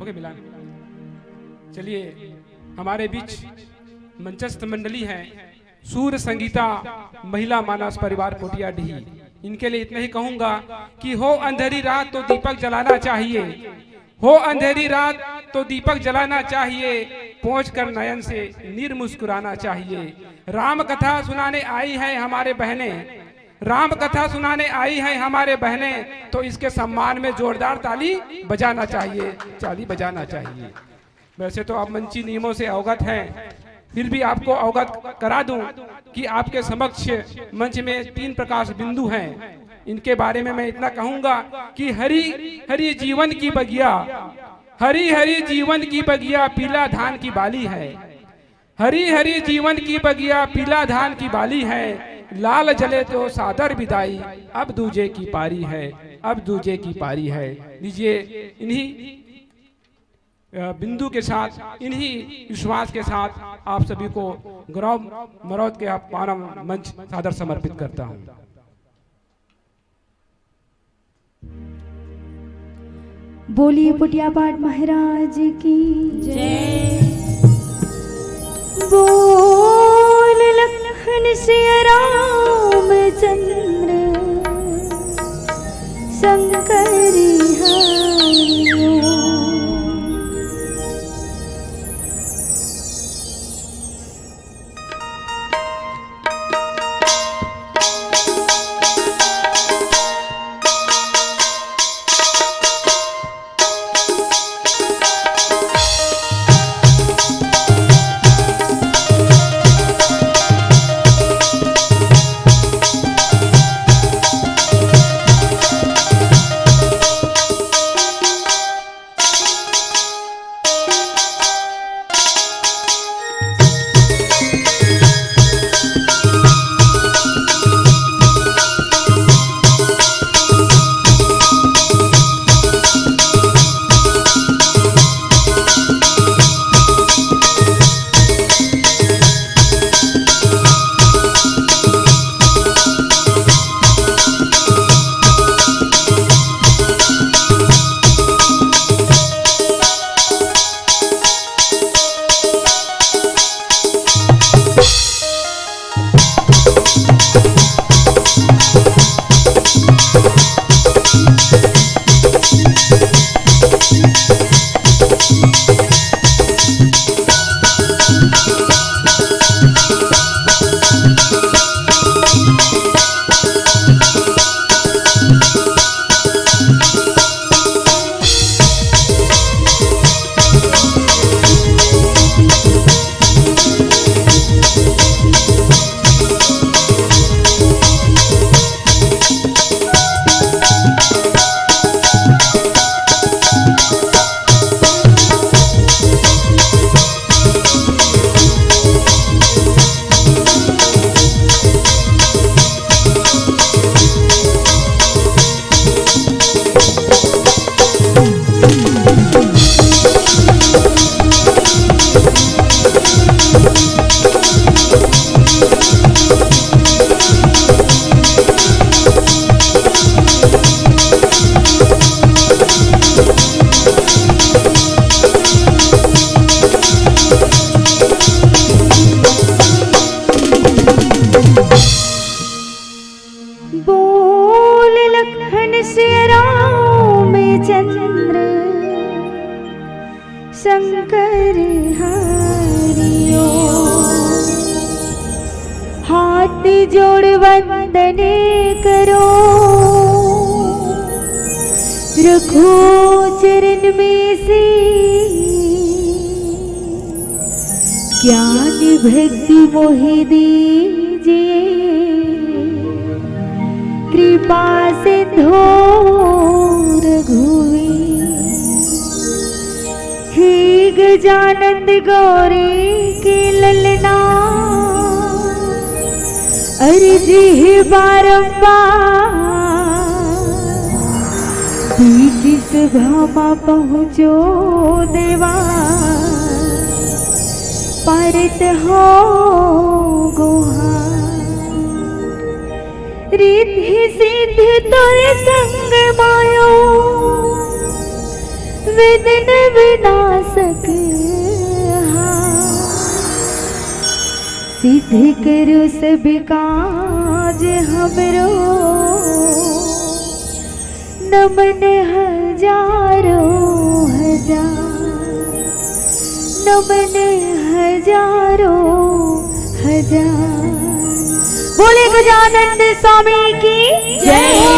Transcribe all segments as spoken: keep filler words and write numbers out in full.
के मिलान। चलिए, हमारे बीच मंचस्थ मंडली है सूर संगीता महिला मानस परिवार पोटिया डीही। इनके लिए इतना ही कहूंगा कि हो अंधेरी रात तो दीपक जलाना चाहिए, हो अंधेरी रात तो दीपक जलाना चाहिए, पोंछ कर नयन से नीर मुस्कुराना चाहिए। राम कथा सुनाने आई है हमारे बहनें, राम कथा सुनाने आई है हमारे बहनें, तो इसके सम्मान में जोरदार ताली बजाना चाहिए, ताली बजाना चाहिए। वैसे तो आप मंची नियमों से अवगत हैं, फिर भी आपको अवगत करा दूं कि आपके समक्ष मंच में तीन प्रकाश बिंदु हैं। इनके बारे में मैं इतना कहूंगा कि हरी हरी जीवन की बगिया, हरी हरी जीवन की बगिया पीला धान की बाली है, हरी हरी जीवन की बगिया पीला धान की बाली है, लाल जले तो सादर बिदाई, अब दूजे की पारी है, अब दूजे की पारी है। लीजिए, इन्हीं अ, बिंदु के साथ, इन्हीं विश्वास के साथ आप सभी को गौरव मरौत के आप मानव मंच सादर समर्पित करता हूँ। बोलिए पुटिया पाट महाराज की जय। बोल लखन सिया रामचंद्र शंकर हरि। बोल लखन सिया रामचंद्र शंकर हरि। हाथ जोड़ वंदने करो रखो चरण में से, ज्ञान भक्ति मोहि दीजिए कृपा सिंधु रघुवीर। हे गजानंद गौरी के ललना, अर्जी है बारंबार, बीच सभा मा पहुँचो देवा, पारित हो गुहार। रिद्धि सिद्धि तोर संग मायो, दिन विनाशक हा, सिद्ध करो सब काज हमरो। नमन हजारों हजार, नमन हजारों हजार। बोले गजानंद स्वामी की जय हो।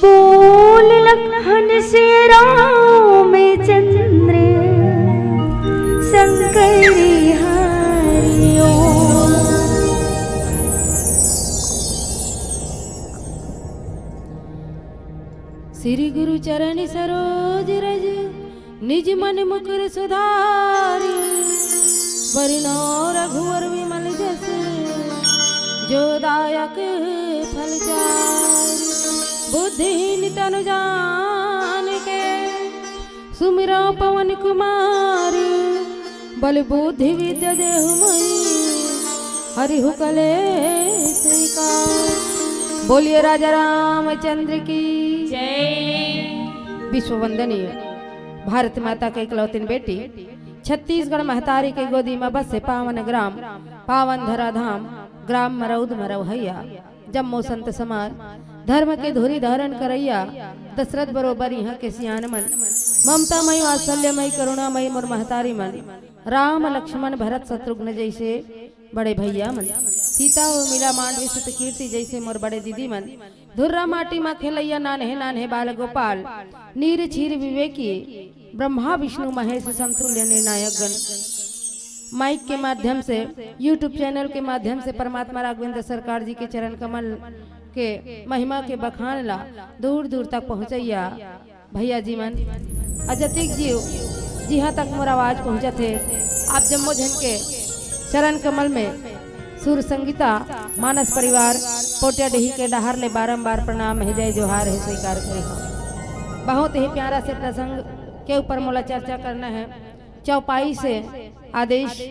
बोल लखन से रामचंद्र शंकर हरिओ। श्री गुरु चरण सरोज रज निज मन मुकुर सुधारि। बरनउँ रघुवर विमल जसु, जो दायक फल चारि। बुद्धिहीन तनु जानिके, सुमिरउँ पवन कुमार। बल बुद्धि विद्या देहु मोहिं, हरहु कलेस विकार। बोलिए राजा रामचंद्र की जय। विश्व वंदनीय भारत माता के इकलौतिन बेटी, छत्तीसगढ़ महतारी के गोदी म बसे पावन ग्राम, पावन धरा धाम, ग्राम मरौद म रहइया जम्मो संत समाज, धर्म के धुरी धारण करइया दशरथ बरोबर इहाँ के सियान मन, ममता मई, वात्सल्य मई, करुणा मई मोर महतारी मन, राम लक्ष्मण भरत शत्रुघ्न जइसे बड़े भइया मन, सीता उर्मिला मांडवी सुत कीर्ति जैसे मोर बड़े दीदी मन, धुर्रा माटी मा खेलैया नान्हे नान्हे बाल गोपाल, नीर छीर विवेकी, ब्रह्मा विष्णु महेश समतुल्य निर्णायक गण। माइक के माध्यम से, YouTube चैनल के माध्यम से परमात्मा राघवेंद्र सरकार जी के चरण कमल के महिमा के बखान ला दूर दूर तक पहुँचैया भैया जी मन, अजतिक जीव, जिहाँ तक मोर आवाज पहुँचत हे, आप जम्मो झन के चरण कमल में सुर संगीता मानस परिवार पोटिया डीही के डहार ले बारंबार प्रणाम हे, जय जोहार हे, स्वीकार करे हो। बहुत ही प्यारा से प्रसंग के ऊपर मोला चर्चा करना है। चौपाई से आदेश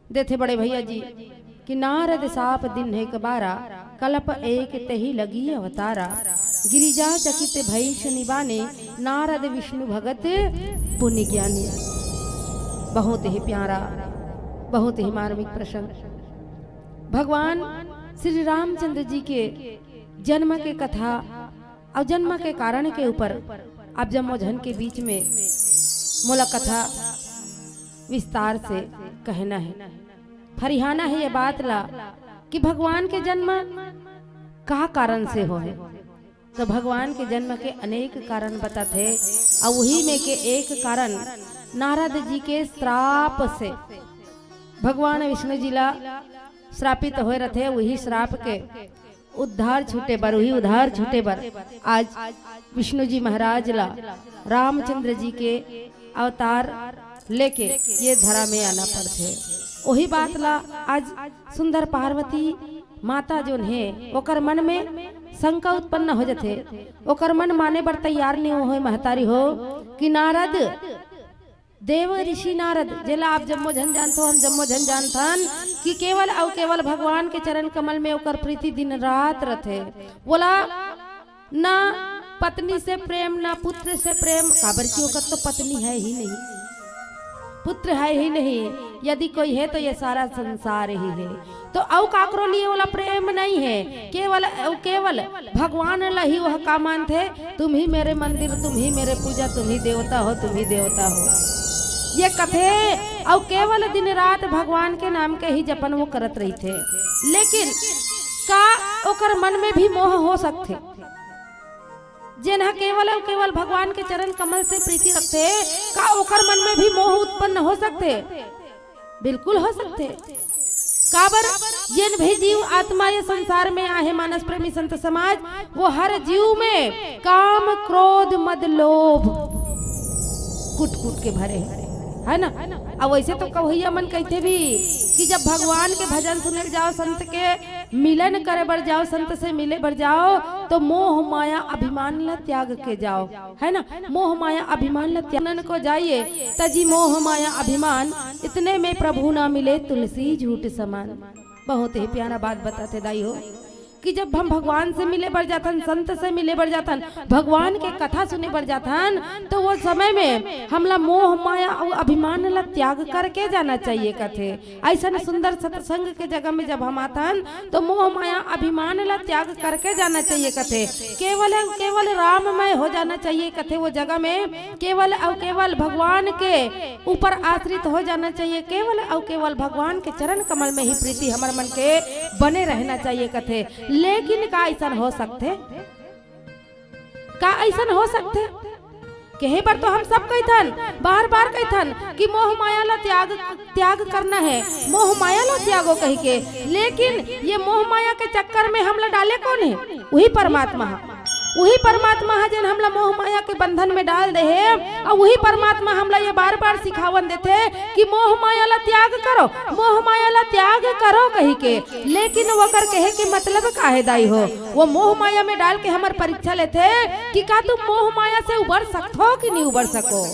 देथे बड़े भैया जी कि नारद साप दिन एक बारा, कलप एक तेहि लगी अवतारा। गिरिजा चकित भई सुनि बानी, नारद विष्णु भगत पुनि ज्ञानी। बहुत ही प्यारा, बहुत ही मार्मिक प्रसंग। भगवान श्री रामचंद्र जी के जन्म के कथा अउ जन्म के कारण के ऊपर आप जम्मो झन के बीच में मोला कथा विस्तार से कहना है, फरिहाना है ये बात ला कि भगवान के जन्म का कारण से होहे। तो भगवान के जन्म के अनेक कारण बताथे, अउ उही में के एक कारण नारद जी के श्राप से भगवान विष्णु जी ला श्रापित होए रथे, उही श्राप के उद्धार छूटे बर, उही उद्धार छूटे बर आज विष्णु जी महाराज ला रामचंद्र जी के अवतार लेके ये धरा में आना पड़थे। वही बात ला आज सुंदर पार्वती माता जोन हे, ओकर मन में शंका उत्पन्न हो जथे, ओकर मन माने बर तैयार नहीं होए महतारी हो कि नारद, देव ऋषि नारद, जेला आप जम्मो झन जानथो, हम जम्मो झन जानथन कि केवल अउ केवल भगवान के चरण कमल में ओकर प्रीति दिन रात रथे। बोला ना पत्नी से प्रेम, ना पुत्र से प्रेम, काबर कि ओकर तो पत्नी है ही नहीं, पुत्र है ही नहीं। यदि कोई है तो ये सारा संसार ही है। तो अउ काकरो लिए ओला प्रेम नहीं है, केवल अउ केवल भगवान ला ही वह का मानथे, "तुम ही मेरे मंदिर, तुम ही मेरे पूजा, तुम ही देवता हो, तुम ही देवता हो।" ये कथे अउ केवल दिन रात भगवान के नाम के ही जपन वो करत रहिथे। लेकिन का ओकर मन में भी मोह हो सकथे? जेन ह केवल अउ केवल भगवान के चरण कमल से प्रीति रखथे, का ओकर मन में भी मोह उत्पन्न हो सकथे? बिल्कुल हो सकथे। काबर, जेन भी जीव आत्मा ये संसार में आहे, मानस प्रेमी संत समाज, वो हर जीव में काम, क्रोध, मद, लोभ कूट कूट के भरे हे, है ना? अब वैसे तो कवैया मन कहते भी कि जब भगवान के भजन सुने जाओ, संत के मिलन करे बर जाओ, संत से मिले बर जाओ, तो मोह माया अभिमान ला त्याग के जाओ, है ना? मोह माया अभिमान ला त्याग को जाइए, तजी मोह माया अभिमान, इतने में प्रभु ना मिले तुलसी झूठ समान। बहुत ही प्यारा बात बताथे दाई हो कि जब हम भगवान से मिले बर जाथन, संत से मिले बर जाथन, भगवान के कथा सुने बर जाथन, तो वो समय में हमला मोह माया अउ अभिमान ला त्याग करके जाना चाहिए कथे। ऐसन सुंदर सत्संग के जगह में जब हम आथन, तो मोह माया अभिमान ला त्याग करके जाना चाहिए कथे। केवल अउ केवल राममय हो जाना चाहिए कथे वो जगह में। केवल अउ केवल भगवान के ऊपर आश्रित हो जाना चाहिए, केवल अउ केवल भगवान के चरण कमल में ही प्रीति हमर मन के बने रहना चाहिए कथे। लेकिन का ऐसन हो सकथे? का ऐसन हो सकथे? कहे बर तो हम सब कहिथन, बार बार कहिथन कि मोह माया ला त्याग, त्याग करना है, मोह माया ला त्यागो कहि के। लेकिन ये मोह माया के चक्कर में हमला डाले कौन है? वही परमात्मा है। वही परमात्मा है जेन हमला मोह माया के बंधन में डाल दे है, और वही परमात्मा हमला ये बार बार सिखावन देथे कि मोह माया ला त्याग करो, मोह माया ला त्याग करो कहि के। लेकिन वकर कहे के मतलब का है दाई हो? वो मोह माया में डाल के हमर परीक्षा लेथे कि का तुम मोह माया से उबर सकथो कि नहीं उबर सको।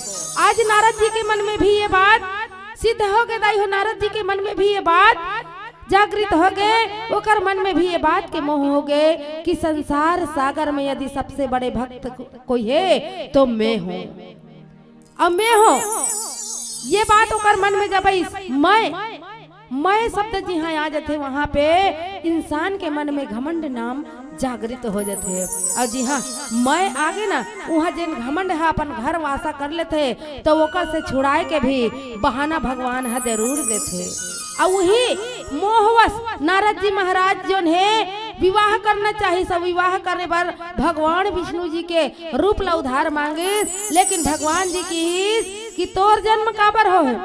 आज नारद जी के मन में भी ये बात सिद्ध हो गए दाई हो, नारद जी के मन में भी ये बात जागृत हो गए, ओकर मन में भी ये बात के मोह हो गए कि संसार सागर में यदि सबसे बड़े भक्त को-, कोई है तो मैं हूँ। अब मैं हूँ, ये बात ओकर मन में जब आइस, मैं, मैं शब्द जिहाँ आ जाथे, वहाँ पे इंसान के मन में घमंड नाम जागृत हो जाथे। और जिहाँ मैं आगे ना, वहाँ जेन घमंड है अपन घर वासा कर लेथे, तो ओकर से छुड़ाए के भी बहाना भगवान ह जरूर देथे। और वही मोहवश नारद जी महाराज जोन हे विवाह करना चाहिस, अउ विवाह करे बर भगवान विष्णु जी के रूप ला उधार मांगिस, लेकिन भगवान जी किहिस कि तोर जन्म काबर होहे,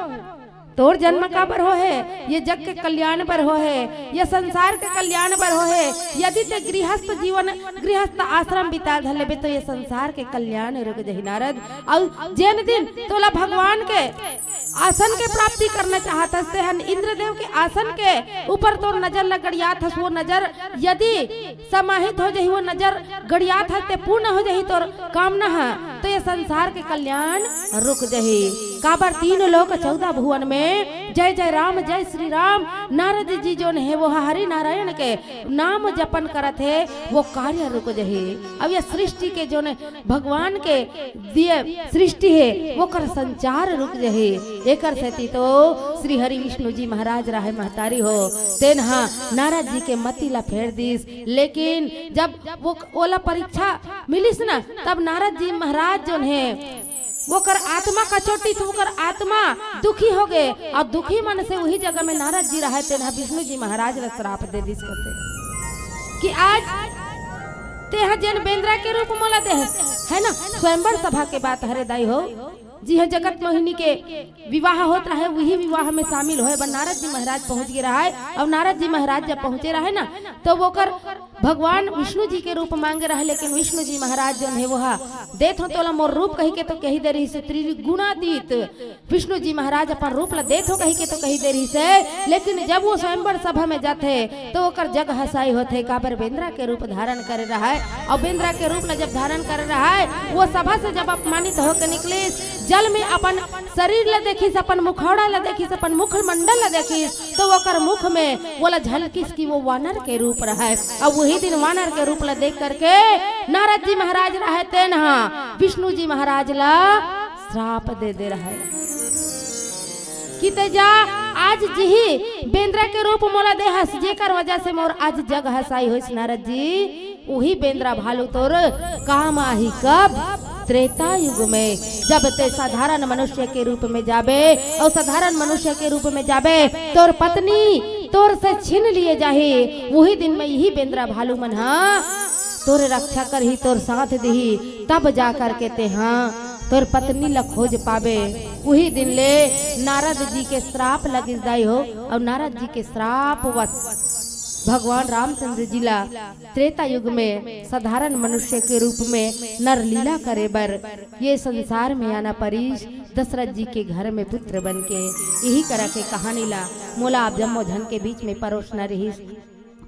तोर जन्म काबर होहे, ये जग के कल्याण बर होहे, ये संसार के कल्याण बर होहे। यदि ते गृहस्थ जीवन, गृहस्थ आश्रम बिता धर लेबे, तो ये संसार के कल्याण रुक जही नारद। अउ जेन दिन तोला भगवान के आसन के प्राप्ति करना चाहत हस, तेहन इंद्रदेव के आसन के ऊपर तोर नजर ल गड़ियात हस, वो नजर यदि समाहित हो जही, वो नजर गड़ियात हस, ते पूर्ण हो जही तोर कामना ह, तो ये संसार के कल्याण रुक जही। काबर तीन लोक चौदह भुवन में जय जय राम, जय श्री राम, नारद जी जोन हे वो हरि नारायण के नाम जपन करत हे, वो कार्य रुक जही। अब ये सृष्टि के जोन भगवान के दिए सृष्टि हे, ओकर संचार रुक जही। एकर सेती तो श्री हरि विष्णु जी महाराज राहे महतारी हो, तेन ह नारद जी के मति ला फेर दिस। लेकिन जब वो ओला परीक्षा मिलिस ना, तब नारद जी महाराज जोन हे, ओकर आत्मा कचोटिस, ओकर आत्मा दुखी हो गे, अउ दुखी मन से उही जगह में नारद जी राहे, तेन ह विष्णु जी महाराज ला श्राप दे दिस कथे कि आज तेहा जेन बेंदरा के रूप मोला देहस, है ना, स्वयंवर सभा के बात हरे दाई हो, जिहां जगत मोहिनी के विवाह होत रहे, उही विवाह में शामिल होए बर नारद जी महाराज पहुंच गे रहे। अउ नारद जी महाराज जब पहुंचे रहे ना, तो ओकर भगवान विष्णु जी के रूप मांगे रहे, लेकिन विष्णु जी महाराज जोन हे वो ह, "देत हो तोला मोर रूप," कही के तो कही दे रहिस हे, त्रिगुणातीत विष्णु जी महाराज अपन रूप ला देत हो कही के तो कही दे रहिस हे, लेकिन जब वो स्वयंवर सभा में जाथे तो ओकर जग हसाई होथे, काबर बेंदरा के रूप धारण करे रहाय। अउ बेंदरा के रूप ला जब धारण करे रहाय, वो सभा से जब अपमानित होके निकलिस, जल में अपन शरीर ला देखिस, अपन मुखौड़ा ला देखिस, अपन मुखमंडल ला देखिस, तो ओकर मुख में वोला झलकिस कि वो वानर के रूप रहाय। अउ वही दिन वानर के रूप ला देख करके नारद जी महाराज रहे तेन ह विष्णु जी महाराज ला श्राप दे दे रहे कि ते जा, आज जिही बेंदरा के रूप मोला देहस, जेकर वजह से मोर आज जग हसाई होइस नारद जी, उही बेंदरा भालू तोर काम आही कब? त्रेता युग में, जब ते साधारण मनुष्य के रूप में जाबे, अउ साधारण मनुष्य के रूप में जाबे, तोर पत्नी तोर से छीन लिए जाही। उही दिन में इही बेंदरा भालू मन ह तोर रक्षा करही, तोर साथ दिही, तब जा करके तेहा तोर पत्नी ल खोज पाबे। उही दिन ले नारद जी के श्राप लगिस दाई हो, अउ नारद जी के श्रापवश भगवान रामचंद्र जी ला त्रेता युग में साधारण मनुष्य के रूप में नर लीला करे बर ये संसार में आना परिस, दशरथ जी के घर में पुत्र बन के। यही करा के कहानी ला मोला आप जम्मो झन के बीच में परोसना रहिस,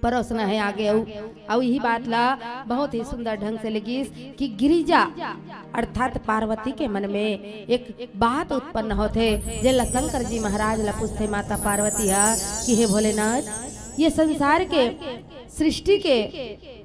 परोसना हे आगे। अउ, अउ यही बात ला बहुत ही सुंदर ढंग से लिखिस कि गिरिजा अर्थात पार्वती के मन में एक बात उत्पन्न होथे, जेला शंकर जी महाराज ला पूछथे माता पार्वती ह कि हे भोलेनाथ, ये संसार के सृष्टि के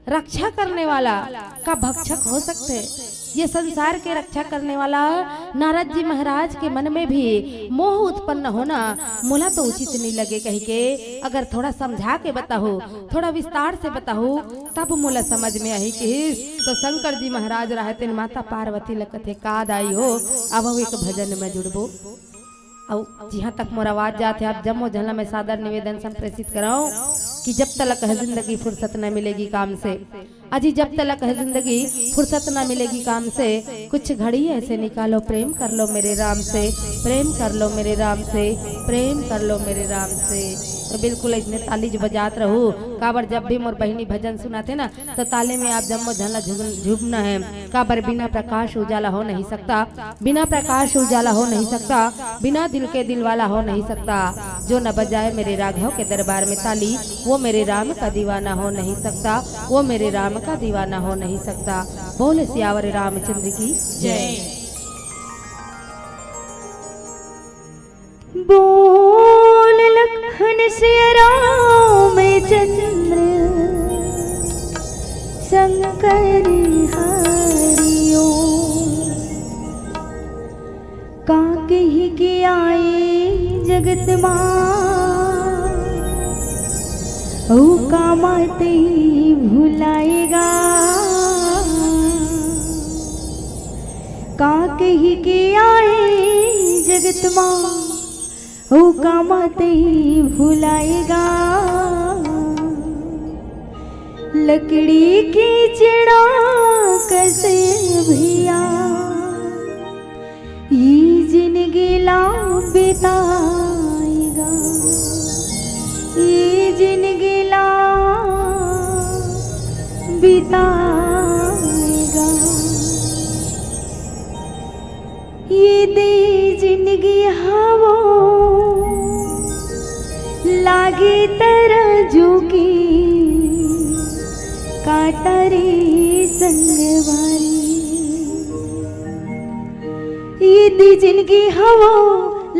रक्षा करने वाला का भक्षक हो सकथे? ये संसार के रक्षा करने वाला नारद जी महाराज के मन में भी मोह उत्पन्न होना मोला तो उचित नहीं लगे कहिके अगर थोड़ा समझा के बताहू, थोड़ा विस्तार से बताहू, तब मोला समझ में आही किहिस। तो शंकर जी महाराज रहतिन माता पार्वती ल कथे, "का दाई हो, अब एक भजन में जुड़बो।" अउ जिहां तक मोर आवाज जात हे, आप जम्मो झन ला मैं सादर निवेदन संप्रेषित करंव कि जब तलक है जिंदगी फुर्सत न मिलेगी काम से, अजी जब तलक है जिंदगी फुर्सत न मिलेगी काम से, कुछ घड़ी ऐसे निकालो, प्रेम कर लो मेरे राम से, प्रेम कर लो मेरे राम से, प्रेम कर लो मेरे राम से। तो बिल्कुल ऐसने ताली जो बजात रहू, काबर जब भी मोर बहिनी भजन सुनाथे ना, तो ताली में आप जम्मो झन ला झुम-, झूमना है, काबर बिना प्रकाश उजाला हो नहीं सकता। बिना प्रकाश उजाला हो नहीं सकता, बिना दिल के दिलवाला हो नहीं सकता। जो न बजाए मेरे राघव के दरबार में ताली, वो मेरे राम का दीवाना हो नहीं सकता, वो मेरे राम का दीवाना हो नहीं सकता। बोल सियावर रामचंद्र की जय। बोल लखन सिया रामचंद्र शंकर हरिओ। का कहि के आए जगत मा, अउ का माते भुलाएगा। का कहि के आए जगत मा, ओ कामा तई भुलाएगा, लकड़ी के चिड़ा कसे भैया, ये जिनगी ला बिताएगा, ये जिनगी ला बिताएगा। ये दे जिनगी हवो, लागे तराजू के कांटा रे संगवारी। ये दे जिनगी हवो,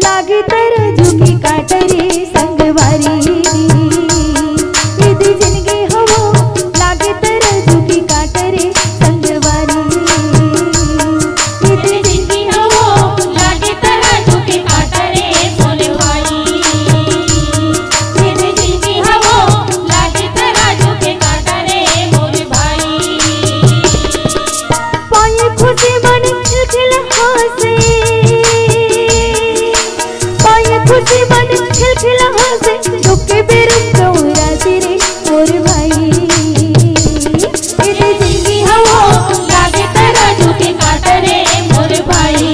लागे तराजू के कांटा रे संगवारी। ये दे जिनगी हवो, लागे तराजू के कांटा रे संगवारी। ये दे जिनगी हवो, लागे तराजू के कांटा रे मोर भाई। ये दे जिनगी हवो, लागे तराजू के कांटा रे मोर भाई। पाए खुशी मन खिलखिल हासे, पाए खुशी मन खिलखिल हासे, दुख के बेरंग उरासी रे मोर भाई। ये दे जिनगी हवो, लागे तराजू के कांटा रे मोर भाई।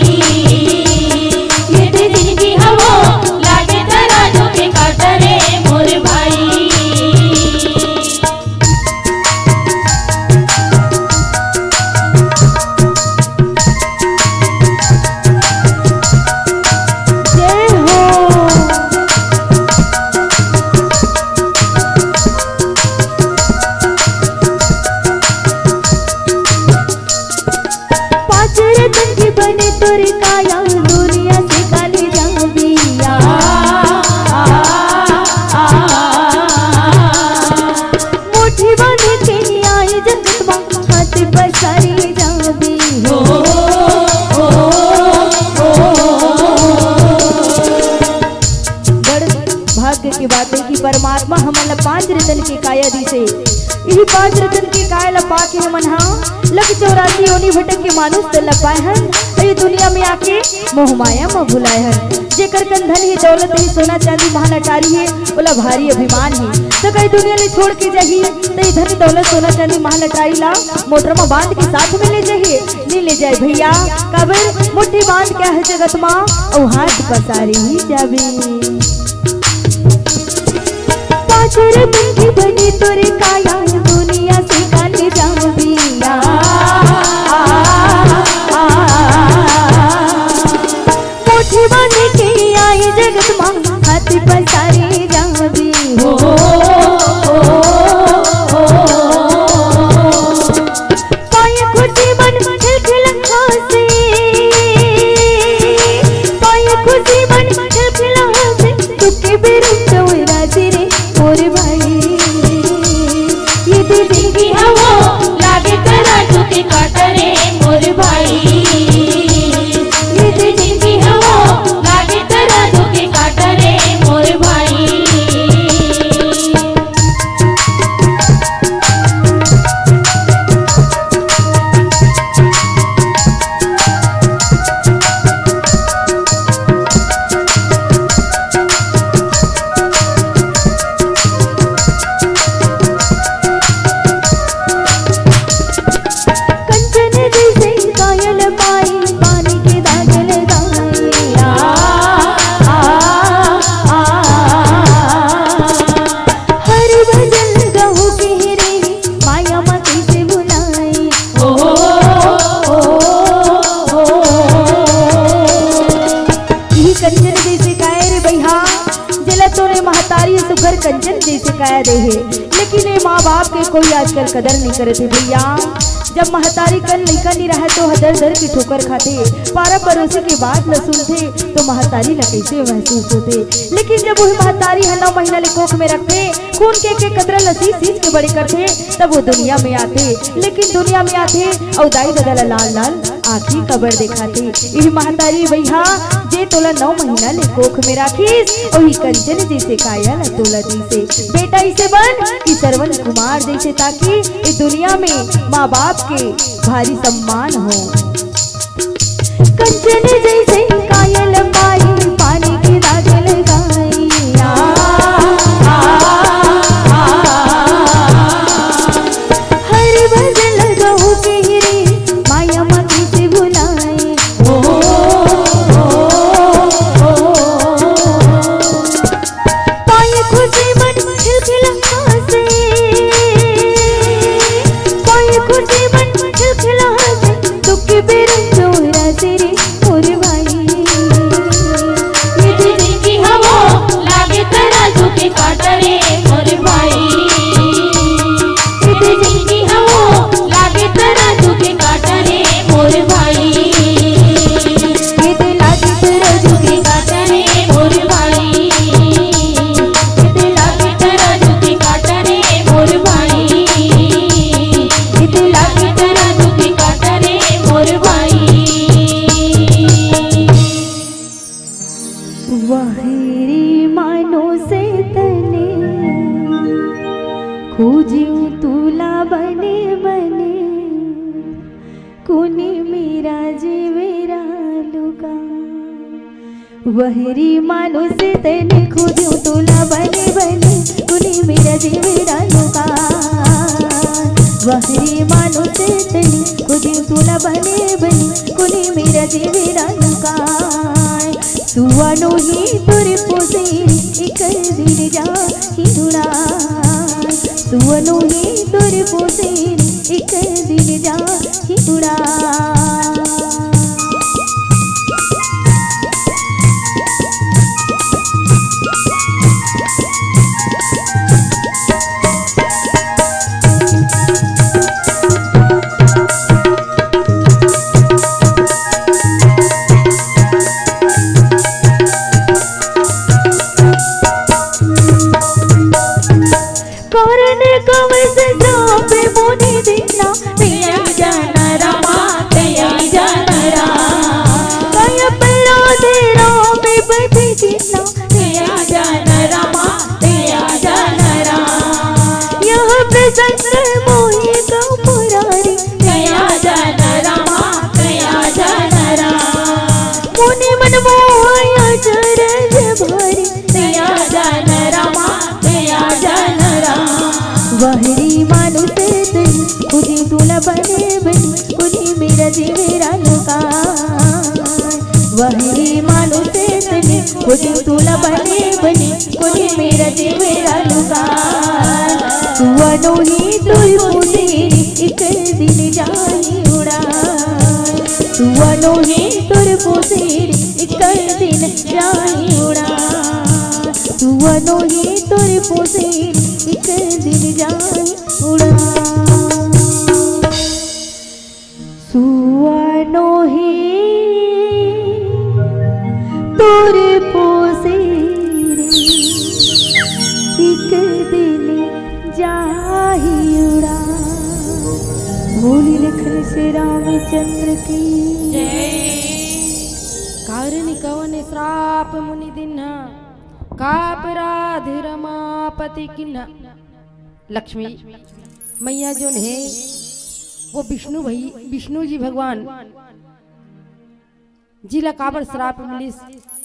ये दे जिनगी हवो, लागे तराजू के कांटा रे मोर भाई। जय हो। पाँच रतन के बने तोर काया, दुनिया से काले जाबिया। मुट्ठी बांध के आई जगत मा, हाथ पसारी जाबे हो। बड़ भाग्य के बात हे कि परमात्मा हमन ला पांच रतन के काया दिसे। इही पांच रतन के काया ला पाके हमन हा लख चौरासी योनि भटक के मानुष तन ला पाए हन। ये दुनिया में आके मोह माया म भुलाए हन। जेकर कन धन हे, दौलत हे, सोना चांदी महल अटारी हे, ओला भारी अभिमान हे। त कहीं दुनिया ले छोड़ के जाही, त ये धन दौलत, सोना चांदी महल अटारी ला मोटर म बांध के साथ में ले जाही? नी ले जाए भैया। काबर? मुट्ठी बांध के आहे जगत मा, अउ हाथ पसारी ही जाबे। पाँच रतन के बने तोर काया, दुनिया से काले जाबिया। मुट्ठी बांध के आई जगत मा, हाथ पसारी जाबे हो। पाए खुशी मन खिलखिल हासे, पाए खुशी मन खिलखिल हासे, दुख के बेरंग उरासी रे मोर भाई। ये दे जिनगी हवो, लागे तराजू के कांटा रे मोर भाई। ये दे जिनगी हवो, लागे तराजू के कांटा रे मोर भाई। कंचन जैसे काया ल पाए, पानी के दाग लगाए। आ, आ, आ, हर भजन गाहूं के रे, माया मा कइसे भुलाए। ओ, ओ, ओ, ओ। इही कंचन जैसे काया रे भैया, जेला तोरे महतारी सुघर कंचन जैसे काया दे हे, लेकिन ये माँ बाप के कोई आजकल कदर नहीं करत हे भैया। जब महतारी कन लइका नहीं रहे तो दर दर के ठोकर खाथे, पारा पड़ोसी के बात ल सुनथे तो महतारी ल कैसे महसूस होथे। लेकिन जब वही महतारी ह नौ महीना ले कोख में रखथे, खून के एक एक कतरा ल सींच सींच के बड़े करथे, तब वो दुनिया में आथे। लेकिन दुनिया में आथे अउ दाई ददा ल लाल लाल आँखी काबर देखाथे। इही महतारी भैया जे तोला नौ महीना ले कोख में राखिस, ओही कंचन जैसे काया ल तोला दिसे। बेटा इसे बन कि श्रवण कुमार जैसे, ताकि ये दुनिया में माँ बाप के भारी सम्मान हो। कंचन जैसे काया ल पाए, पानी के दाग लगा खोजिउ तुला बने बने, कोने मेरा जीवेरा लुका। वहरी मानुष तन खोजिउ तुला बने बने, कोने मेरा जीवेरा लुका। वहरी मानुष तन खोजिउ तुला बने बने, कोने मेरा जीवेरा लुका। सुवा नोहे तोर पोसे, एक दिन जाही उड़ा। सुवा नोहे तोर पोसे, एक दिन जाही उड़ा। कारण कवस जापे मोनि दीन्हा, तैया जाना रामा, तैया जाना राम। काय अपराध राम बदि दीन्हा, तैया जाना रामा, तैया जाना राम। यह प्रसंग मोहि कहुँ मुरारी, तैया जाना रामा, तैया जाना राम। मुनि मन मोह अचरज भारी, तैया जाना रामा, तैया जाना राम। वहरी मानुष तन, खोजिउ तुला बने बने, कोने मेरा जीवेरा लुका। वहरी मानुष तन, खोजिउ तुला बने बने, कोने मेरा जीवेरा लुका। सुवा नोहे तोर पोसे, एक दिन जाही उड़ा। सुवा नोहे तोर पोसे, एक दिन जाही उड़ा। सुवा नोहे तोर पोसे, एक दिन जाही उड़ा। सुवा नोहे तोर पोसे रे, एक दिन जाही उड़ा। बोली लखन श्री रामचंद्र की जय। कारण कवन श्राप मुनि दीन्हा, का अपराध रमापति कीन्हा। लक्ष्मी मैया जोन हे, वो विष्णु भई, विष्णु जी भगवान जी ला काबर श्राप मिलिस,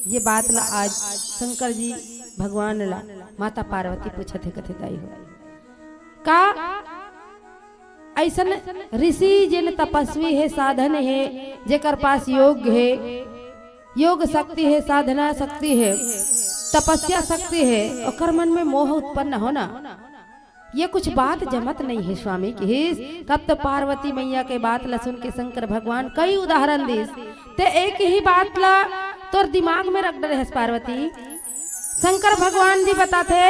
ये बात ला आज शंकर जी भगवान ला माता पार्वती पूछत हे, कथे, दाई हो, का अइसन ऋषि जेन तपस्वी हे, साधन हे, जेकर पास योग हे, योग शक्ति हे, साधना शक्ति हे, तपस्या शक्ति हे, ओकर मन में मोह उत्पन्न होना, ये कुछ बात जमत नहीं हे स्वामी, किहिस। तब तो पार्वती मैया के बात ला सुन के शंकर भगवान कई उदाहरण दिस। ते एक ही बात ला तोर दिमाग में रख डरे हस पार्वती। शंकर भगवान जी बताथे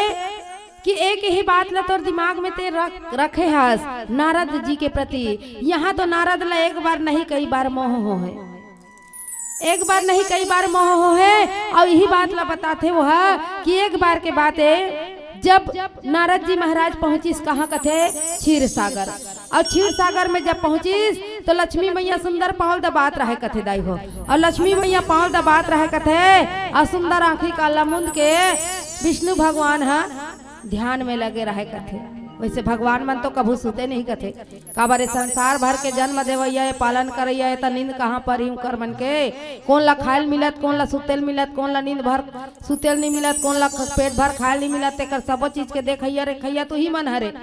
कि एक ही बात ला तोर दिमाग में ते रख, रखे हस नारद जी के प्रति। यहाँ तो नारद ला एक बार नहीं, कई बार मोह होहे। एक बार नहीं, कई बार मोह होहे। अउ यही बात ला बताथे वो ह कि एक बार के बात ए, जब नारद जी महाराज पहुंचिस कहाँ कथे, क्षीर सागर। अउ क्षीर सागर में जब पहुंचिस तो लक्ष्मी मैया सुंदर पांव दबात रहे कथे, दाई हो। अउ लक्ष्मी मैया पांव दबात रहे कथे, अउ सुंदर आंखी काला मुंद के विष्णु भगवान ह ध्यान में लगे रहे कथे। वैसे भगवान मन तो कभू सुते नहीं कथे। काबर ए संसार भर के जन्म देवइया ए, पालन करइया ए, त नींद कहाँ परिही उंकर मन के? कोन ला खायल मिलत, कोन ला सुतेल मिलत, कोन ला नींद भर सुतेल नहीं मिलत, कोन ला पेट भर खायल नहीं मिलत, तेकर सबो चीज के देखइया रेखइया तुही मन हरे।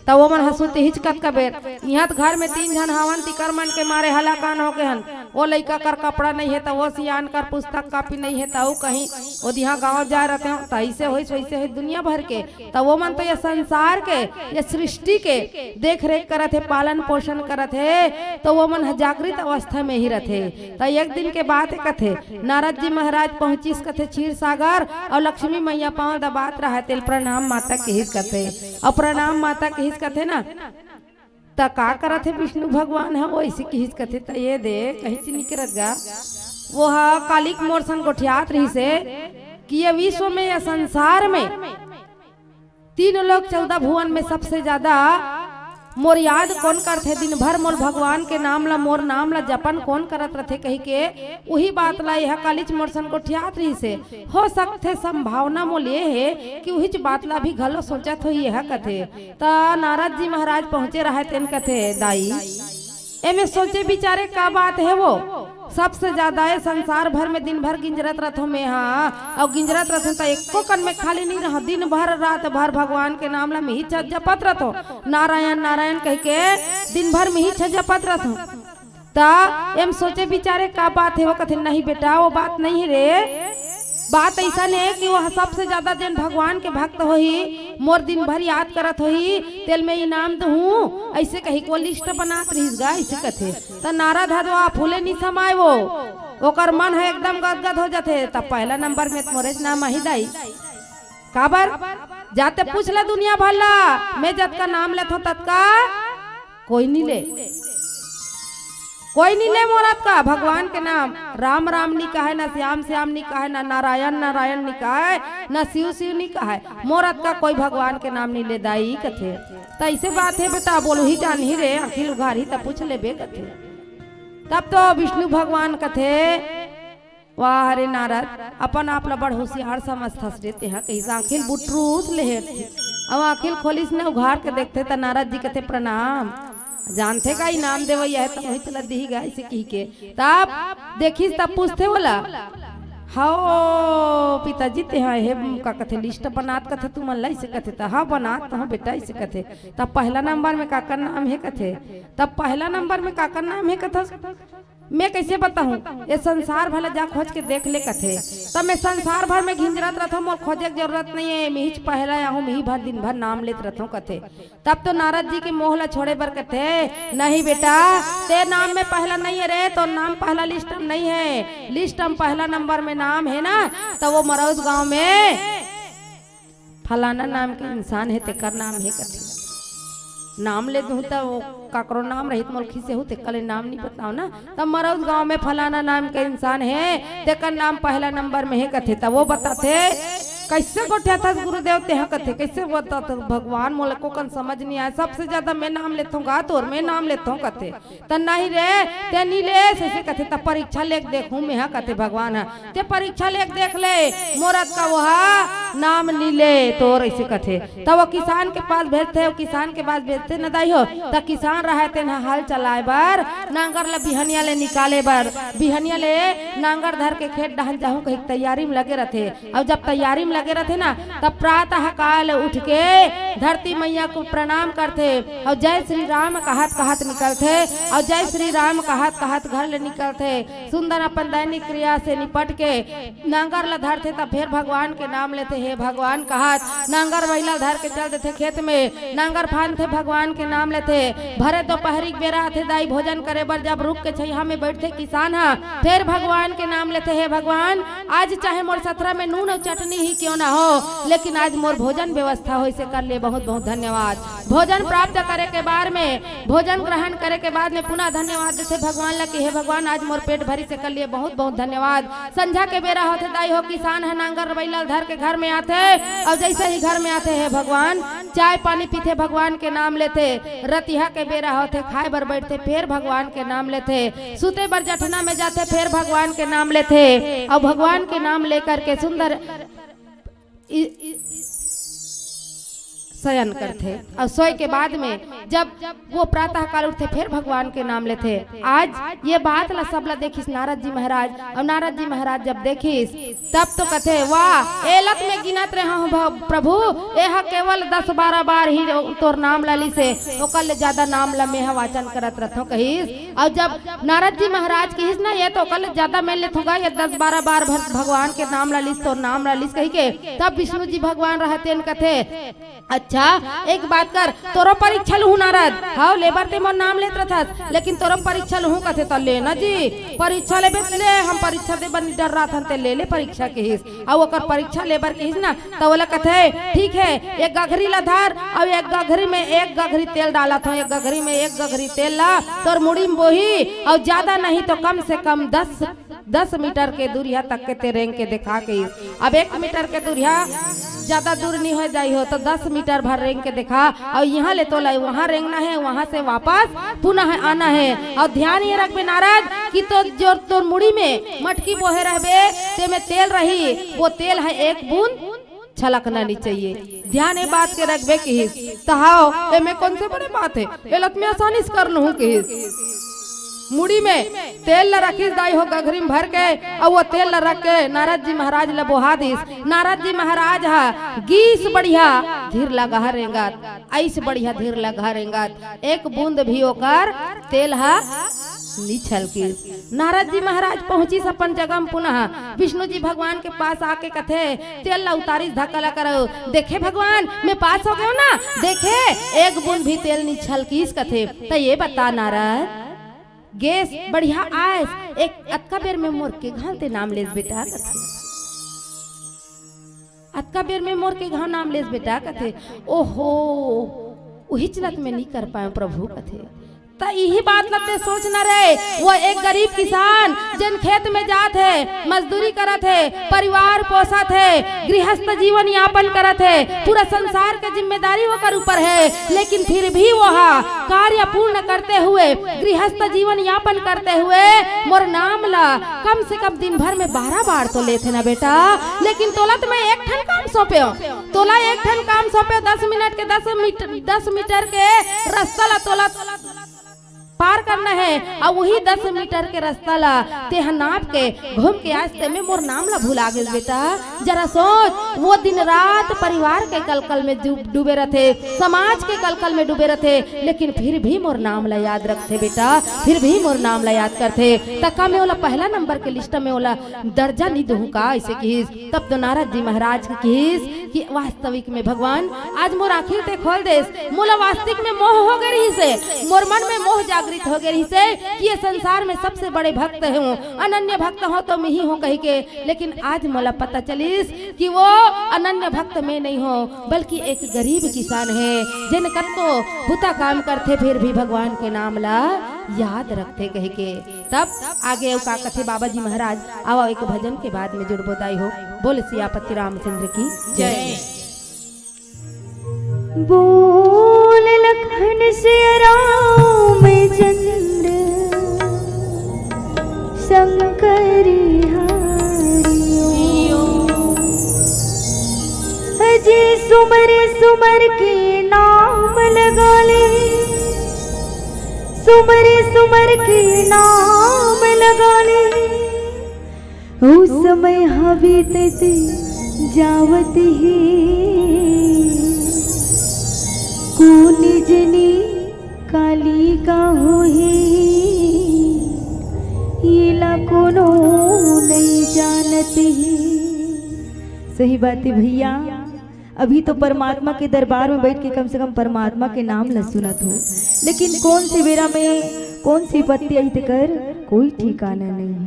त वो मन ह सुतही च कतका बेर। इहाँ त घर में तीन झन हवन, तिकर मन के मारे हलाकान होके हन। वो लइका कर कपड़ा नहीं हे, त वो सियान कर पुस्तक कापी नहीं हे, त अउ कहीं ओदिहा गाँव जाए रहते हो, त ऐसे होइस, वैसे होइस, दुनिया भर के। त वो मन तो ये संसार के, ये सृष्टि के देख रेख करत हे, पालन पोषण करत हे, त वो मन ह जागृत अवस्था में ही रथे। त एक दिन के बात हे कथे, नारद जी महाराज पहुंचिस कथे क्षीर सागर, अउ लक्ष्मी मैया पांव दबात रहय, तेल प्रणाम माता किहिस कथे, अउ प्रणाम माता किहिस कथे ना, त का करत हे विष्णु भगवान ह, वो ऐसे किहिस कथे, त ये दे, कहीं च निकरत गा, वो ह कालिक मोर संग गोठियात रहिस हे कि ये विश्व में, ये संसार में, तीन लोक चौदह भुवन में सबसे ज्यादा मोर याद कोन करथे, दिन भर मोर भगवान के नाम ला, मोर नाम ला जपन कोन करत रथे कहिके, उही बात ला एहा कालीच मोर सन गोठियात रहिस हे। हो सकथे, संभावना मोल ये हे कि उहीच बात ला भी घलो सोचत होही एहा कथे। त नारद जी महाराज पहुंचे रहय तेन कथे, दाई, एमे सोचे बिचारे का बात हे वो? सबसे ज्यादा ए संसार भर में दिन भर गिंजरत रथों मेहा, अउ गिंजरत रथों त एको कन में खाली नइ रहंव। दिन भर रात भर भगवान के नाम ला मिही जपत रथों, नारायण नारायण कहिके दिन भर मिही जपत रथों। त एम सोचे बिचारे का बात हे वो? कथे, नहीं बेटा, वो बात नहीं हे रे। बात अइसन हे कि वो सबसे ज्यादा जेन भगवान के भक्त होही, मोर दिन भर याद करत होही, तेल में इनाम दूहूं, अइसे कहिके वो लिस्ट बनात रहिस गा, अइसे कथे। त नारद ह तो आ फूले नि समाय वो, ओकर मन ह एकदम गदगद हो जाथे। त पहला नंबर में त मोरेच नाम आही दाई। काबर? जाते पूछ ले दुनिया भर ला, मैं जतका नाम लेथों ततका कोई नि ले, कोई नि ले मोर अतका भगवान के नाम। राम राम नि कहय, ना श्याम श्याम नि कहय, ना नारायण नारायण नि कहय, ना शिव शिव नि कहय। मोर अतका कोई भगवान के नाम नि ले दाई कथे। त अइसे बात हे बेटा, बोलही जानही रे, आंखी ल उघारही त पूछ लेबे कथे। तब तो विष्णु भगवान कथे, वाह रे नारद, अपन आप ला बड़ होशियार समझथस रे तेहा, कहिस आंखी ल बुटरूस ले हेरथे। अउ आंखी ल खोलिस न, उघार के देखथे त नारद जी कथे, प्रणाम। जानथे का इनाम देवइया हे, त उहीच ला दिही गा, अइसे कहिके। तब देखिस, तब पूछथे ओला, हव पिताजी, तेहा हे का कथे, लिस्ट बनात कथे तुमन ला, अइसे कथे। त हव, बनात हंव बेटा, अइसे कथे। तब पहला नंबर में काकर नाम हे कथे। तब पहला नंबर में काकर नाम हे कथस। मैं कइसे बताहूं? ए संसार भर ला जा खोज के देख ले कथे। त मैं संसार भर में गिंजरत रथों, मोर खोजे के जरूरत नइ हे, मिहीच पहला आहूं, मिही भर दिन भर नाम लेत रथों कथे। तब तो नारद जी के मोह ला छोड़े बर कथे, नहीं बेटा, ते नाम में पहला नइ हे रे, तोर नाम पहला लिस्ट में नइ हे। लिस्ट में पहला नंबर में नाम हे ना, त वो मरौद गांव में फलाना नाम के इंसान हे, तेकर नाम हे कथे। नाम ले दूहूं त वो काकरो नाम रहित, मोला खीसे होही, तेकर ले नाम नि बतावंव ना। त मरौद गांव में फलाना नाम के इंसान हे, तेकर नाम पहला नंबर में हे कथे। त वो बताथे, कइसे गोठियाथस गुरुदेव तेहा कथे, कइसे बताथस भगवान, मोला एको कन समझ नि आय। सबसे ज्यादा मैं नाम लेथों गा तोर, मैं नाम लेथों कथे। त नहीं रे, ते नि ले, अइसे कथे। त परीक्षा लेके देखहूं मेहा कथे भगवान ह। ते परीक्षा लेके देख ले, मोर अतका ओहा नाम नि ले तोर, अइसे कथे। त वो किसान के पास भेजथे, वो किसान के पास भेजथे न दाई हो, त किसान रहय तेन ह हल चलाय बर, नांगर ल बिहनिया ले निकाले बर, बिहनिया ले नांगर धर के खेत डहन जाहूं कहिके तैयारी में लगे रथे। अउ जब तैयारी में लगे रथे ना, तब प्रातः काल उठ के धरती मैया को प्रणाम करथे अउ जय श्री राम कहत कहत निकलथे अउ जय श्री राम कहत कहत घर ले निकलथे। सुंदर अपन दैनिक क्रिया से निपट के नांगर ल धरथे, तब फेर भगवान के नाम लेथे, हे भगवान कहत नांगर बइला धर के चल देथे खेत में। नांगर फांदथे, भगवान के नाम लेथे। भरे दोपहरी के बेरा आथे दाई भोजन करे बर, जब रूख के छइहां में बइठथे किसान ह, फेर भगवान के नाम लेथे, हे भगवान, आज चाहे मोर सथरा में नून अउ चटनी ही क्यों ना हो, लेकिन आज मोर भोजन व्यवस्था होइस, एकर ले बहुत बहुत धन्यवाद। भोजन प्राप्त करे के बाद में, भोजन ग्रहण करे के बाद में पुनः धन्यवाद देथे भगवान ला कि हे भगवान, आज मोर पेट भरिस, एकर ले बहुत बहुत धन्यवाद। संझा के बेरा होथे दाई हो, किसान ह नांगर बइला ल धर के घर में आथे, अउ जइसे ही घर में आथे, हे भगवान, चाय पानी पीथे, भगवान के नाम लेथे। रतिहा के बेरा होथे, खाय बर बइठथे, फेर भगवान के नाम लेथे। सुते बर जठना में जाथे, फेर भगवान के नाम लेथे, अउ भगवान के नाम लेकर के सुंदर इ-, इ-, शयन करथे। अउ सोए के बाद में जब वो प्रातः काल उठथे, फेर भगवान के नाम लेथे। आज ये बात ला सब ला देखिस नारद जी महाराज, अउ नारद जी महाराज जब देखिस, तब तो कथे, वाह, एलत में गिनत रेहेंव भ-, प्रभु, एहा केवल दस बारह बार ही तोर नाम ला लिसे, ओकर ले ज्यादा नाम ला मेहा वाचन करत रथों कहिस। अउ जब नारद जी महाराज किहिस ना, ये तो ओकर ले ज्यादा मैं लेथों गा, ये दस बारह बार भग-, भगवान के नाम ला लिस, तोर नाम ला लिस कहिके, तब विष्णु जी भगवान रहय तेन कथे, अच्छा, एक बात कर, तोरो परीक्षा लूहूं नारद। हव, ले बर ते मोर नाम लेत रथस, लेकिन तोरो परीक्षा लूहूं कथे, त ले ना जी, परीक्षा लेबे त ले, हम परीक्षा दे बर नि डर्राथन, ते ले ले परीक्षा किहिस। अउ ओकर परीक्षा ले बर किहिस ना, त ओला कथे, ठीक हे, एक गघरी ला धर, अउ एक गघरी में एक गघरी तेल डालत हंव, एक गघरी में एक गघरी तेल ला तोर मुड़ी में बोही, अउ ज्यादा नहीं तो कम से कम दस दस मीटर के दूरिहा तक के ते रेंग के देखा कहिस। अब एक मीटर के दूरिहा ज्यादा दूर नहीं हो जाई हो तो दस मीटर भर रेंग के देखा, और यहाँ ले तोला वहाँ रेंगना है, वहाँ से वापस पुनः आना है। और ध्यान ये रखबे नारद कि तो जो तोर मुड़ी में मटकी बोहे रहबे, ते में तेल रही, वो तेल है एक बूंद छलकना नहीं चाहिए। ध्यान ये बात के रखबे किहिस। तो हाव, एमे कौन से बड़े बात है, एला तो मैं आसानी से कर लूँ किहिस। मुड़ी में तेल ल रखिस दाई हो गघरी म भर के, अउ वो तेल ल रख के नारद जी महाराज ल बोहा दिस। नारद जी महाराज ह गीस बढ़िया धीर लगा रेंगत, अइस बढ़िया धीर लगा रेंगत, एक बूंद भी ओकर तेल ह नी छलकिस। नारद जी महाराज पहुंचिस अपन जगह म पुनः विष्णु जी भगवान के पास आके कथे, तेल ला उतारिस, धक्का ला करो, देखे भगवान, मैं पास हो गयो ना, देखे, एक बूंद भी तेल नी छलकिस कथे। त ये बता नारद, गैस बढ़िया आयस, एक अतका बेर में मोर के घांव ते नाम लेस बेटा कथे। अतका बेर में मोर के घांव नाम लेस बेटा कथे। ओहो, उही चलत में नी कर पाए प्रभु कथे। त इही बात ल ते सोच न रहे, वो एक गरीब किसान जेन खेत में जात है, मजदूरी करत है, परिवार पोसत है, गृहस्थ जीवन यापन करत है, पूरा संसार के जिम्मेदारी ओकर ऊपर है, लेकिन फिर भी वो हा कार्य पूर्ण करते हुए, गृहस्थ जीवन यापन करते हुए मोर नाम ला कम से कम दिन भर में बारह बार तो लेथे ना बेटा, लेकिन तोला तो मैं एक ठन काम सौंपे हो, तोला एक ठन काम सौंपे हो, दस मिनट के, दस मीटर, दस मीटर के रास्ता ला तोला पार करना है, अउ वही दस मीटर के रास्ता ला तेह नाप के घूम के आयस ते में मोर नाम ला भुला गेस बेटा। जरा सोच, वो दिन रात परिवार के कलकल में डूब-, डूबे रथे, समाज के कलकल में डूबे रथे, लेकिन फिर भी मोर नाम ला याद रखथे बेटा, फिर भी मोर नाम ला याद करथे। त का मैं ओला पहला नंबर के लिस्ट में ओला दर्जा नी दूहूं का? अइसे किहिस। तब तो नारद जी महाराज के किहिस कि वास्तविक में भगवान, आज मोर आँखी ते खोल देस, मोला वास्तविक में मोह हो गे रहिस हे, मोर मन में मोह जागृत हो गे रहिस हे कि ये संसार में सबसे बड़े भक्त हूँ, अनन्य भक्त हो तो मैं ही हूँ कहि के। लेकिन आज मोला पता चलिस कि वो अनन्य भक्त मैं नहीं हूँ, बल्कि एक गरीब किसान है, जेन कतको बुता काम करथे, फिर भी भगवान के नाम ला याद रखथे कहि के। तब आगे अउ का कथे बाबा जी महाराज, आवा एक भजन के बाद में जुड़बो दाई हो। बोल सियापति रामचंद्र की जय। जय। बोल लखन सिया रामचंद्र शंकर हरिओ। अजी सुमर सुमर के नाम लगा ले, सुमर सुमर के नाम लगा ले। ओ समय हा बीतत जावत हे, कोन जनी काली का होही, येला कोनो नइ जानत हे। सही बात हे भैया, अभी तो परमात्मा के दरबार में बैठ के कम से कम परमात्मा के नाम ला सुनत हो, लेकिन कौन से बेरा में कौन सी विपत्ति आई, तेकर कोई ठिकाना नहीं है।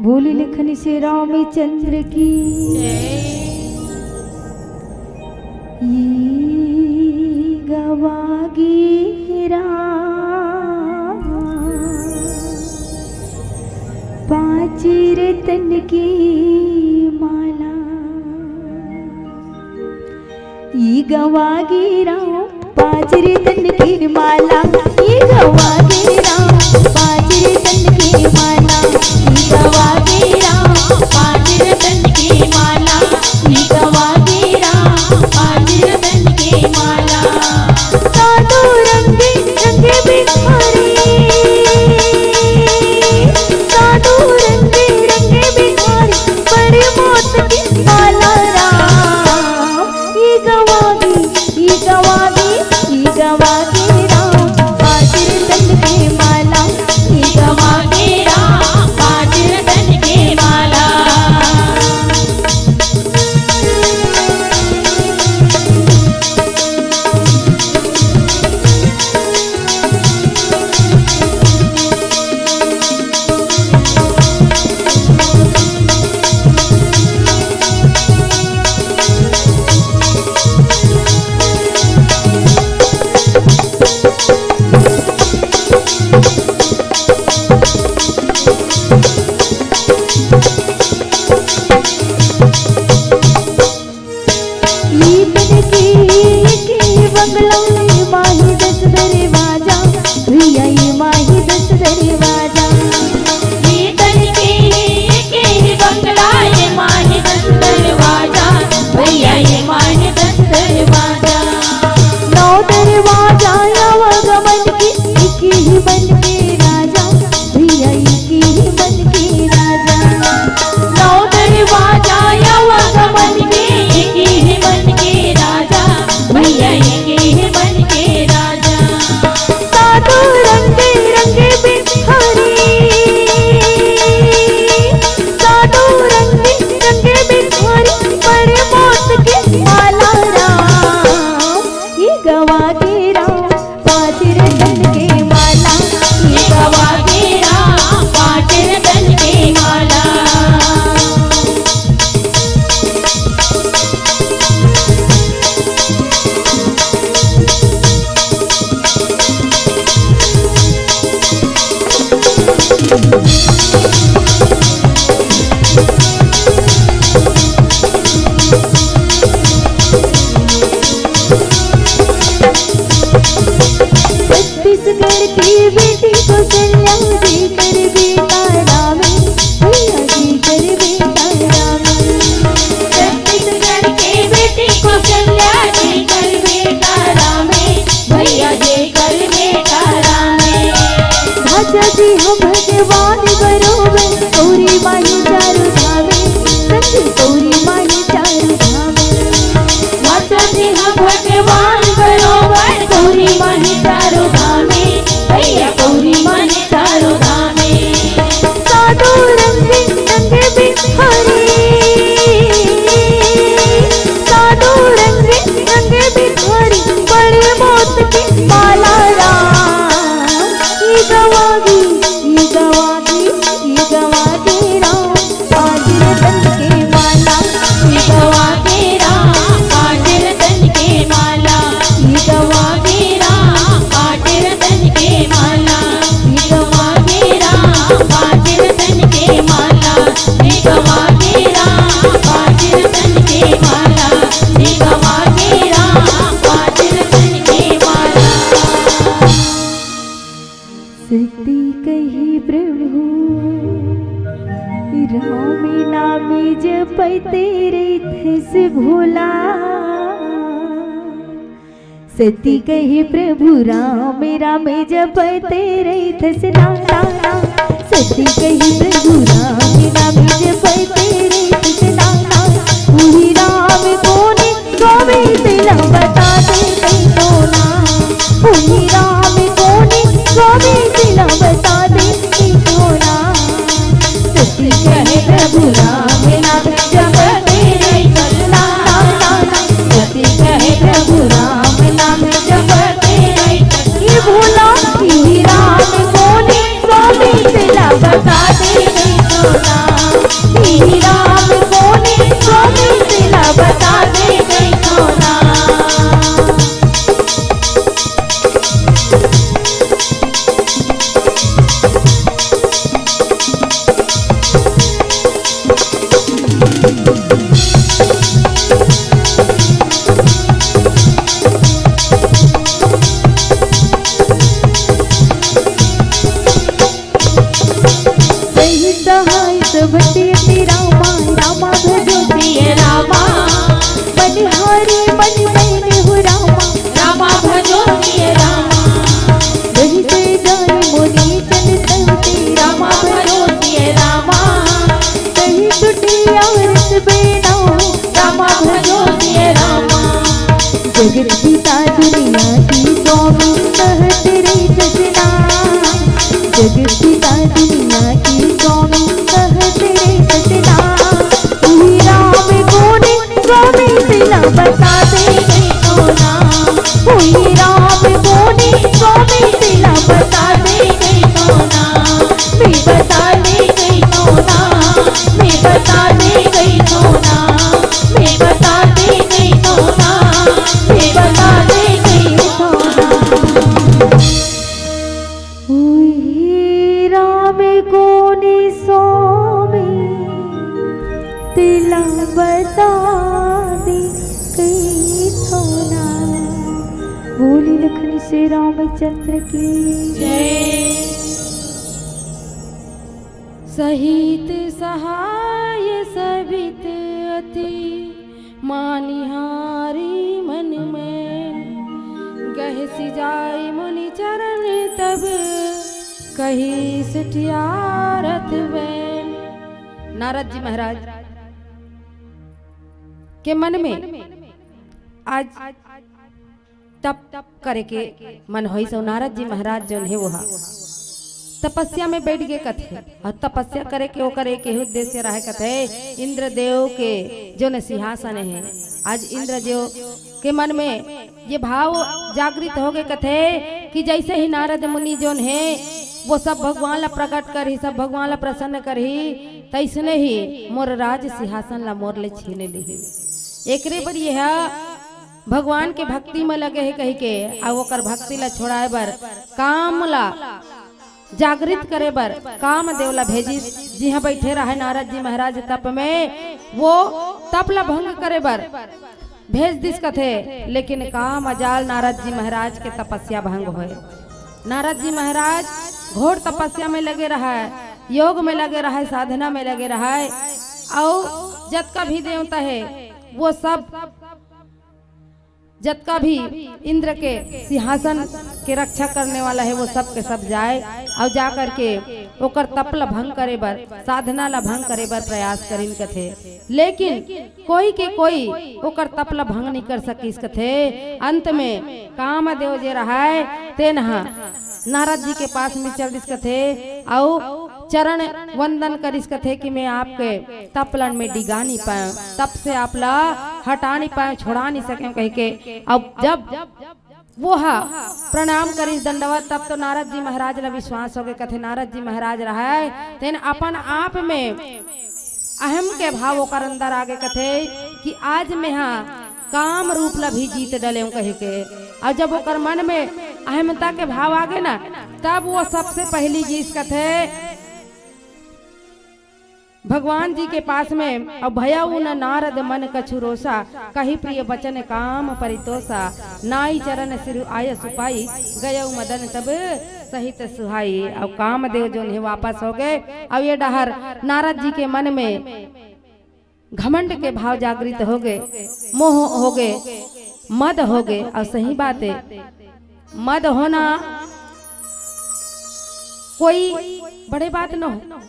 बोले लखन से रामचंद्र की। ये गवा गे राम पाँच रतन की माला। ई गवा गे राम पाँच रतन के माला, ई गवा गे राम पाँच रतन के माला, ई गवा गे राम पाँच रतन के माला, ई गवा गे राम पाँच रतन के माला। साधु रंगे रंगे भिखारी, साधु रंगे रंगे भिखारी, बड़े मौत की माला राम। ई गवा गे, ई गवा गे, ई गवा गे राम, पाँच रतन के माला। ई गवा गे राम, कौशल्या जी कर बेटा राम हे, भैया जी कर बेटा राम हे। छत्तीसगढ़ के बेटी कौशल्या जी कर बेटा राम हे, भैया जी कर बेटा राम हे। भाचा जी हो भगवान बरोबर, गौरी माही चारू धाम हे, संग गौरी माही चारू धाम हे। भाचा जी हो भगवान बरोबर, गौरी माही चारू धाम हे, भैया गौरी माही चारू धाम हे। साधु रंग रंग बिहारी, साधु रंग रंग बिहारी, बड़े मोत के माला राम। ई गवा गे, ई गवा गे, ई गवा गे राम, पाँच रतन के माला। ई गवा गे राम, पाँच रतन के माला। ई गवा गे राम, पाँच रतन के माला। ई गवा गे राम, पाँच रतन के माला। ई गवा गे राम, पाँच रतन के माला। ई गवा गे राम, पाँच रतन के माला। सती कही प्रभु, राम नाम जपते रहिथस भोला। सती कही प्रभु, राम राम जपते रहिथस ना, ना, ना। सती कही प्रभु, राम राम जपते रहिथस ना, ना। उही राम कोन स्वामी तेला बता दे कहिथों ना। उही राम कोन स्वामी तेला बता दे कहिथों ना। सती कहे प्रभु राम नाम जपते रहिथस ना, ना, ना। सती कहे प्रभु राम नाम जपते रहिथस। ई भोला, ई राम कोन स्वामी तेला बता दे कहिथों ना। ई राम कोन स्वामी तेला बता दे कहिथों ना। सही सहाय सब तीरथ रामा, रामा भजो सिय रामा। बनिहारी बन गए हो रामा, रामा भजो सिय रामा। रहिते जाए मोरी चल संगती, रामा भजो सिय रामा। कहीं छुटी आरस बेना, रामा भजो सिय रामा। जगत पिता दुनिया की स्वामी कहत रहिथस ना। जगत पिता दुनिया की स्वामी कहत रहिथस ना। उही राम कोन स्वामी तेला बता दे कहिथों ना। उही राम कोन स्वामी तेला बता दे कहिथों ना। मैं बता दे कहिथों ना। मैं बता दे कहिथों ना। मैं बता दे कहिथों ना। मैं बता दे कहिथों ना। उही राम कोन स्वामी तेला बता दे कहिथों ना। बोली लखन से रामचंद्र की जय। सहित सहाय सबित अति मानिहारी मन में, गहे सिजाई मुनि चरण तब कही सिठियारत बैन। नारद जी महाराज के मन में आज तप करे के मन होइस अउ नारद जी महाराज जोन हे वो हा तपस्या में बैठ गे कथे। अउ तपस्या करे के ओकर एक ही उद्देश्य रहे कथे, इंद्रदेव के जोन सिंहासन हे। आज इंद्रदेव के मन में ये भाव जागृत हो गे कथे कि जैसे ही नारद मुनि जोन हे वो सब भगवान ला प्रकट करही, सब भगवान ला प्रसन्न करही, तैसने ही मोर राज सिंहासन ला मोर ले छीन लिही। एकरे बर ये हा भगवान के भक्ति में लगे हे कहिके, अउ ओकर भक्ति ला छोड़ाए बर, काम ला जागृत करे बर कामदेव ला भेजिस। जिहां बैठे रहे नारद जी महाराज तप में, वो तप ला भंग करे बर भेज दिस कथे, लेकिन का मजाल नारद जी महाराज के तपस्या भंग होए। नारद जी महाराज घोर तपस्या में लगे रहय, योग में लगे रहय, साधना में लगे रहय। अउ जतका भी देवता हे, वो सब, जतका भी इंद्र के सिंहासन के रक्षा करने वाला हे, वो सब के सब जाय अउ जा करके ओकर तप ल भंग करे बर, साधना ल भंग करे बर प्रयास करिन कथे। लेकिन कोई के कोई ओकर तप ल भंग नइ कर सकिस कथे। अंत में कामदेव जे रहय, तेन ह नारद जी के पास में चल दिस कथे अउ चरण वंदन करिस कथे कि मैं आपके तप ल मैं डिगा नइ पाएंव, तप से आप ला हटा नइ पाएंव, छोड़ा नइ सकेंव कहिके। अब जब वो ह प्रणाम करिस दंडवत, तब तो नारद जी महाराज ला विश्वास होगे। कथे नारद जी महाराज रहय, तेन अपन आप में अहम के भाव ओकर अंदर आगे। कथे कि आज मैं हा काम रूप ला भी जीत डलेंव कहिके। अउ जब ओकर मन में अहमता के भाव आगे ना, तब वो सबसे पहली गीस कथे भगवान जी के पास में, अउ भयउ न नारद मन कछु रोसा, कहि प्रिय बचन काम परितोषा, नाई चरण सिरु आयसु पाई, गयउ मदन तब सहित सुहाई। अउ कामदेव जोन हे वापस होगे। अउ ये डहर नारद जी के मन में घमंड के भाव जागृत होगे, मोह होगे, मद होगे। अउ सही बात हे, मद होना कोई बड़े बात न हो,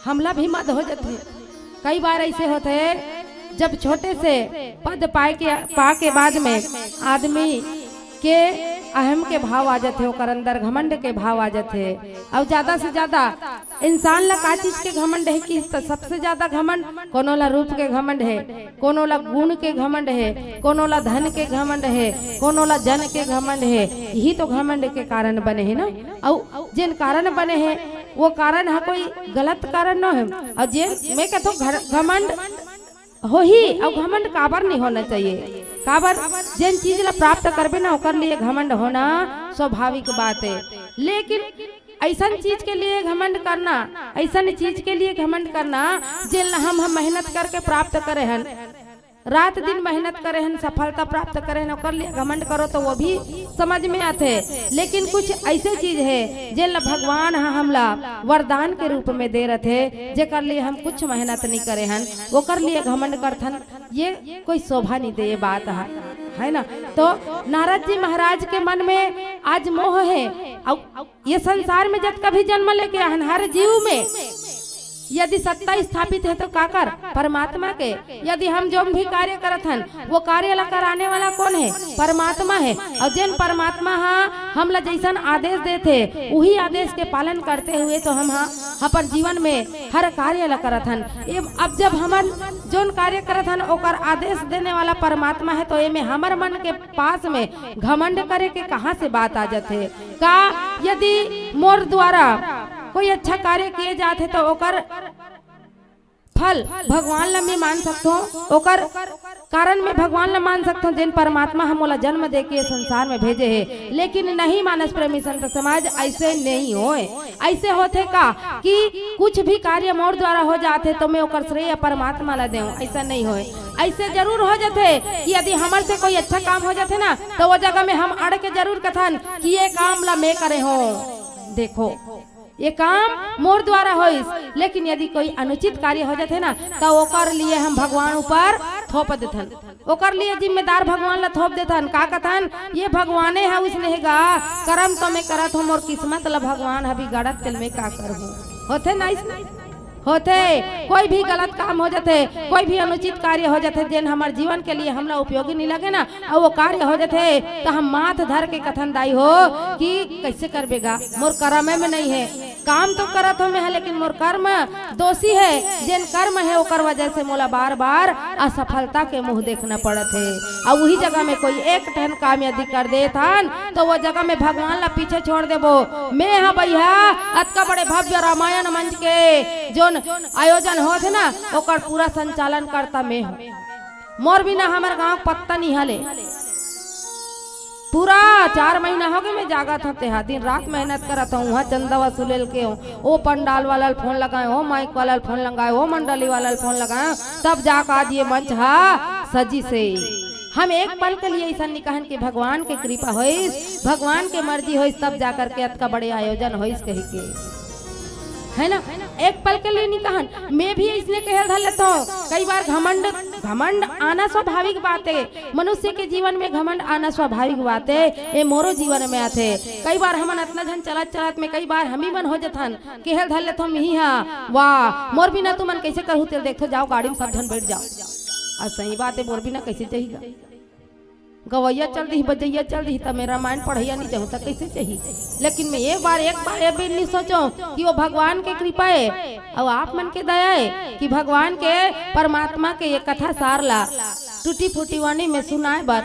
हमला भी मद हो जाथे। कई बार ऐसे होथे, जब छोटे से पद पाए के, पा के बाद में आदमी के अहम के भाव आ जाथे, ओकर अंदर घमंड के भाव आ जाथे। अउ ज्यादा से ज्यादा इंसान ला का चीज के घमंड हे कि त सबसे ज्यादा घमंड कोनो ला रूप के घमंड हे, कोनो ला गुण के घमंड हे, कोनो ला धन के घमंड हे, कोनो ला जन के घमंड हे। यही तो घमंड के कारण बने हे ना। अउ जेन कारण बने हे, वो कारण ह कोई गलत कारण न हे। अउ जेन मैं कहथों घ-, घमंड होही, अउ घमंड काबर नहीं होना चाहिए? काबर, जेन चीज ला प्राप्त करबे ना, ओकर लिए घमंड होना स्वाभाविक बात हे। लेकिन ऐसन चीज के लिए घमंड करना, ऐसन चीज के लिए घमंड करना, जेन ला हम, हम मेहनत करके प्राप्त करे हन, रात दिन मेहनत करे हन, सफलता प्राप्त करे हन, ओकर लिए घमंड करो तो वो भी समझ में आथे। लेकिन कुछ ऐसे चीज हे, जेन ला भगवान ह हमला वरदान के रूप में दे रथे, जेकर लिए हम कुछ मेहनत नहीं करे हन, ओकर लिए घमंड करथन, ये कोई शोभा नहीं दे, ये बात ह, है ना? तो नारद जी महाराज के मन में आज मोह हे, अउ ये संसार में जतका भी जन्म लेके आहन, हर जीव में यदि सत्ता स्थापित हे तो काकर? परमात्मा के। यदि हम जोन भी कार्य करत हन, वो कार्य ला कराने वाला कोन हे? परमात्मा हे। अउ जेन परमात्मा ह हमला जैसन आदेश देथे, उही आदेश के पालन करते हुए तो हम ह अपन जीवन में हर कार्य ला करत हन। ये अब जब हमन जोन कार्य करत हन, ओकर आदेश देने वाला परमात्मा हे, तो एमे हमर मन के पास में घमंड करे के कहाँ से बात आ जाथे? का यदि मोर द्वारा कोई अच्छा कार्य किए जात हे, तो ओकर फल भगवान ला मैं मान सकथों, ओकर कारण मैं भगवान ला मान सकथों, जेन परमात्मा ह मोला जन्म दे के संसार में भेजे हे। लेकिन नहीं मानस प्रेमी संत समाज, ऐसे नहीं होय। ऐसे होथे का कि कुछ भी कार्य मोर द्वारा हो जाथे तो मैं ओकर श्रेय परमात्मा ला देऊं, ऐसा नहीं होय। ऐसे जरूर हो जाथे कि यदि हमर से कोई अच्छा काम हो जाथे ना, तो वो जगह में हम अड़ के जरूर कथन कि ये काम ला मैं करे हों। देखो, ये काम मोर द्वारा होइस, लेकिन यदि कोई अनुचित कार्य हो जाथे ना, तो ओकर लिए हम भगवान ऊपर थोप देथन, ओकर लिए जिम्मेदार भगवान ला थोप देथन। का कथन? ये भगवाने ह उसने हे गा, करम तो मैं करत हों, मोर किस्मत ला भगवान ह बिगाड़त तेल में का करहूं। होथे ना अइसने? होथे। कोई भी गलत काम हो जाथे, कोई भी अनुचित कार्य हो जाथे, जेन हमर जीवन के लिए हमला उपयोगी नहीं लगे ना, अउ वो कार्य हो जाथे, तो हम माथ धर के कथन दाई हो कि कैसे करबे गा, मोर करमे में नहीं हे। काम तो करत हों मैं ह, लेकिन मोर कर्म दोषी हे, जेन कर्म हे ओकर वजह से मोला बार-बार असफलता के मुंह देखना पड़त हे। अउ उही जगह में कोई एक ठन काम यदि कर देथन, तो वो जगह में भगवान ला पीछे छोड़ देबो। मैं ह भैया अतका बड़े भव्य रामायण मंच के जोन आयोजन होत हे ना, ओकर पूरा संचालन करता मैं हूँ। मोर बिना हमर गांव पत्ता नहीं हले। पूरा चार महीना होगे मैं जागत हों, तेहा दिन रात मेहनत करत हों, उहाँ चंदा वसूले ल के हों, ओ पंडाल वाला ल फोन लगाएंव, ओ माइक वाला ल फोन लगाएंव, ओ मंडली वाला ल फोन लगाएंव, तब जाके आज ये मंच हा सजिस हे। हम एक पल के लिए अइसन नइ कहन कि भगवान के कृपा होइस, भगवान के मर्जी होइस, तब जाकर के अतका बड़े आयोजन होइस कहिके, है ना? एक पल के लिए नइ कहन। मैं भी अइसने कहे ल धर लेथों। कई बार घमंड, घमंड आना स्वाभाविक बात हे, मनुष्य के जीवन में घमंड आना स्वाभाविक बात हे। ये मोरो जीवन में आथे। कई बार हमन अतना झन चलत चलत में कई बार हम ही मन हो जथन, कहे ल धर लेथों मिही हा, वाह, मोर बिना तुमन कइसे करहू, तेल देखथो, जाओ गाड़ी में सब झन बैठ जाओ। अउ सही बात हे, मोर बिना कइसे जही गा? गवइया चल दिही, बजइया चल दिही, त मैं रामायण पढ़इया नइ जाहूं, त कइसे जही? लेकिन मैं एक बार, एक बार ये भी नइ सोचों कि वो भगवान के कृपा हे अउ आप मन के दया हे कि भगवान के, परमात्मा के ये कथा सार ला टूटी फूटी वाणी में सुनाए बर,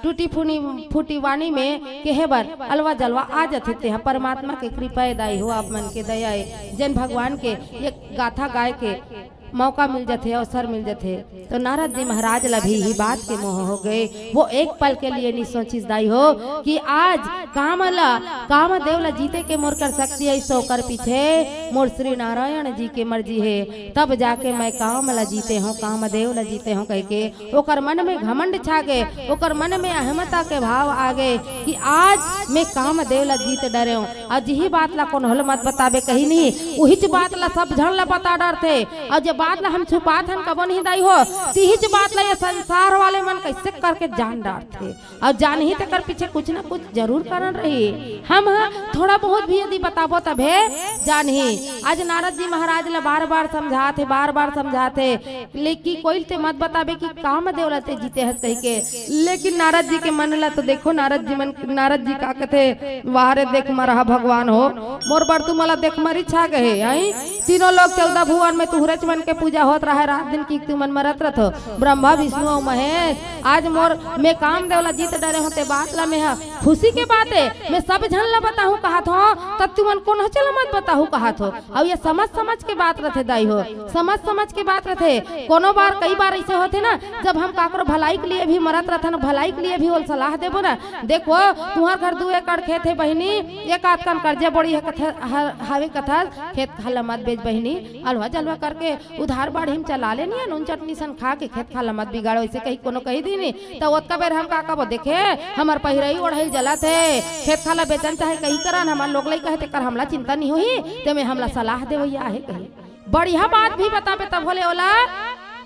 टूटी फूटी, फूटी वाणी में कहे बर अलवा जलवा आ जथे। तेहा परमात्मा के कृपा हे दाई हो, आप मन के दया हे, जेन भगवान के ये गाथा गाए के मौका मिल जथे, अवसर मिल जथे। तो नारद जी महाराज ला भी इही बात के मोह हो गे। वो एक पल के लिए नइ सोचिस दाई हो कि आज काम ला, कामदेव ला जीते के मोर कर शक्ति आइस, ओकर पीछे मोर श्री नारायण जी के मर्जी हे, तब जाके मैं काम ला जीते हों, कामदेव ला जीते हों कहिके ओकर मन में घमंड छा गे, ओकर मन में अहमता के भाव आ गे कि आज मैं कामदेव ला जीत डरेंव। अउ जिही बात ला कोनो ल मत बताबे कहिन, उहीच बात ला सब झन ला बता डरथे। अउ जे बात ला हम छुपात हन कभो नहीं दाई हो, तिहीच बात ला ये संसार वाले मन कइसे करके जान डरथे। अउ जानही तेकर पीछे कुछ ना कुछ जरूर कारण रही। हम ह थोड़ा बहुत भी यदि बताबो तभे जानही। आज नारद जी महाराज ला बार बार समझात हे, बार बार समझात हे, लेकिन कोई ल ते मत बताबे कि कामदेव ला ते जीते हस कहिके। लेकिन नारद जी के मन ला तो देखो, नारद जी मन, नारद जी का कथे, "वाह रे, देख मरहा भगवान हो, मोर बर तुमला देख मरी छा गए, हैं? तीनों लोक चौदह भुवन में तुहरेच मन के पूजा होत रहे, रात दिन की तुमन मरत रथो, ब्रह्मा, विष्णु अउ महेश। आज मोर, मैं कामदेव ला जीत डरे हों, ते बात ला मैं ह खुशी के बात हे, मैं सब झन ला बताहूं कहत हों, त तुमन कोनो चला मत बताहूं कहत हो।" अउ ये समझ समझ के बात रथे दाई हो, समझ समझ के बात रथे। कोनो बार, कई बार अइसे होथे ना, जब हम काकरो भलाई के लिए भी मरत रथन, भलाई के लिए भी ओला सलाह देबो ना, "देख वो, तुंहर घर दू एकड़ खेत हे बहिनी, एक आध कन करजा बोड़ी हे कथा, ह-, हावे कथा, खेत खार ला मत बेच बहिनी, अलवा जलवा करके उधार बाड़ी में चला ले निया, नून चटनी सन खा के खेत खार ला मत बिगाड़ो," अइसे कही कोनो कही दिही नी, त ओतका बेर हम का कबो, "देखे, हमर पहिरई ओढ़ई जलत हे, खेत खार ला बेचन चाहे कहीं करन, हमर लोग लइका हे, तेकर हमला चिंता नइ होही, ते में हमला सलाह देवइया आहे," कही। बढ़िया बात भी बताबे तभो ले ओला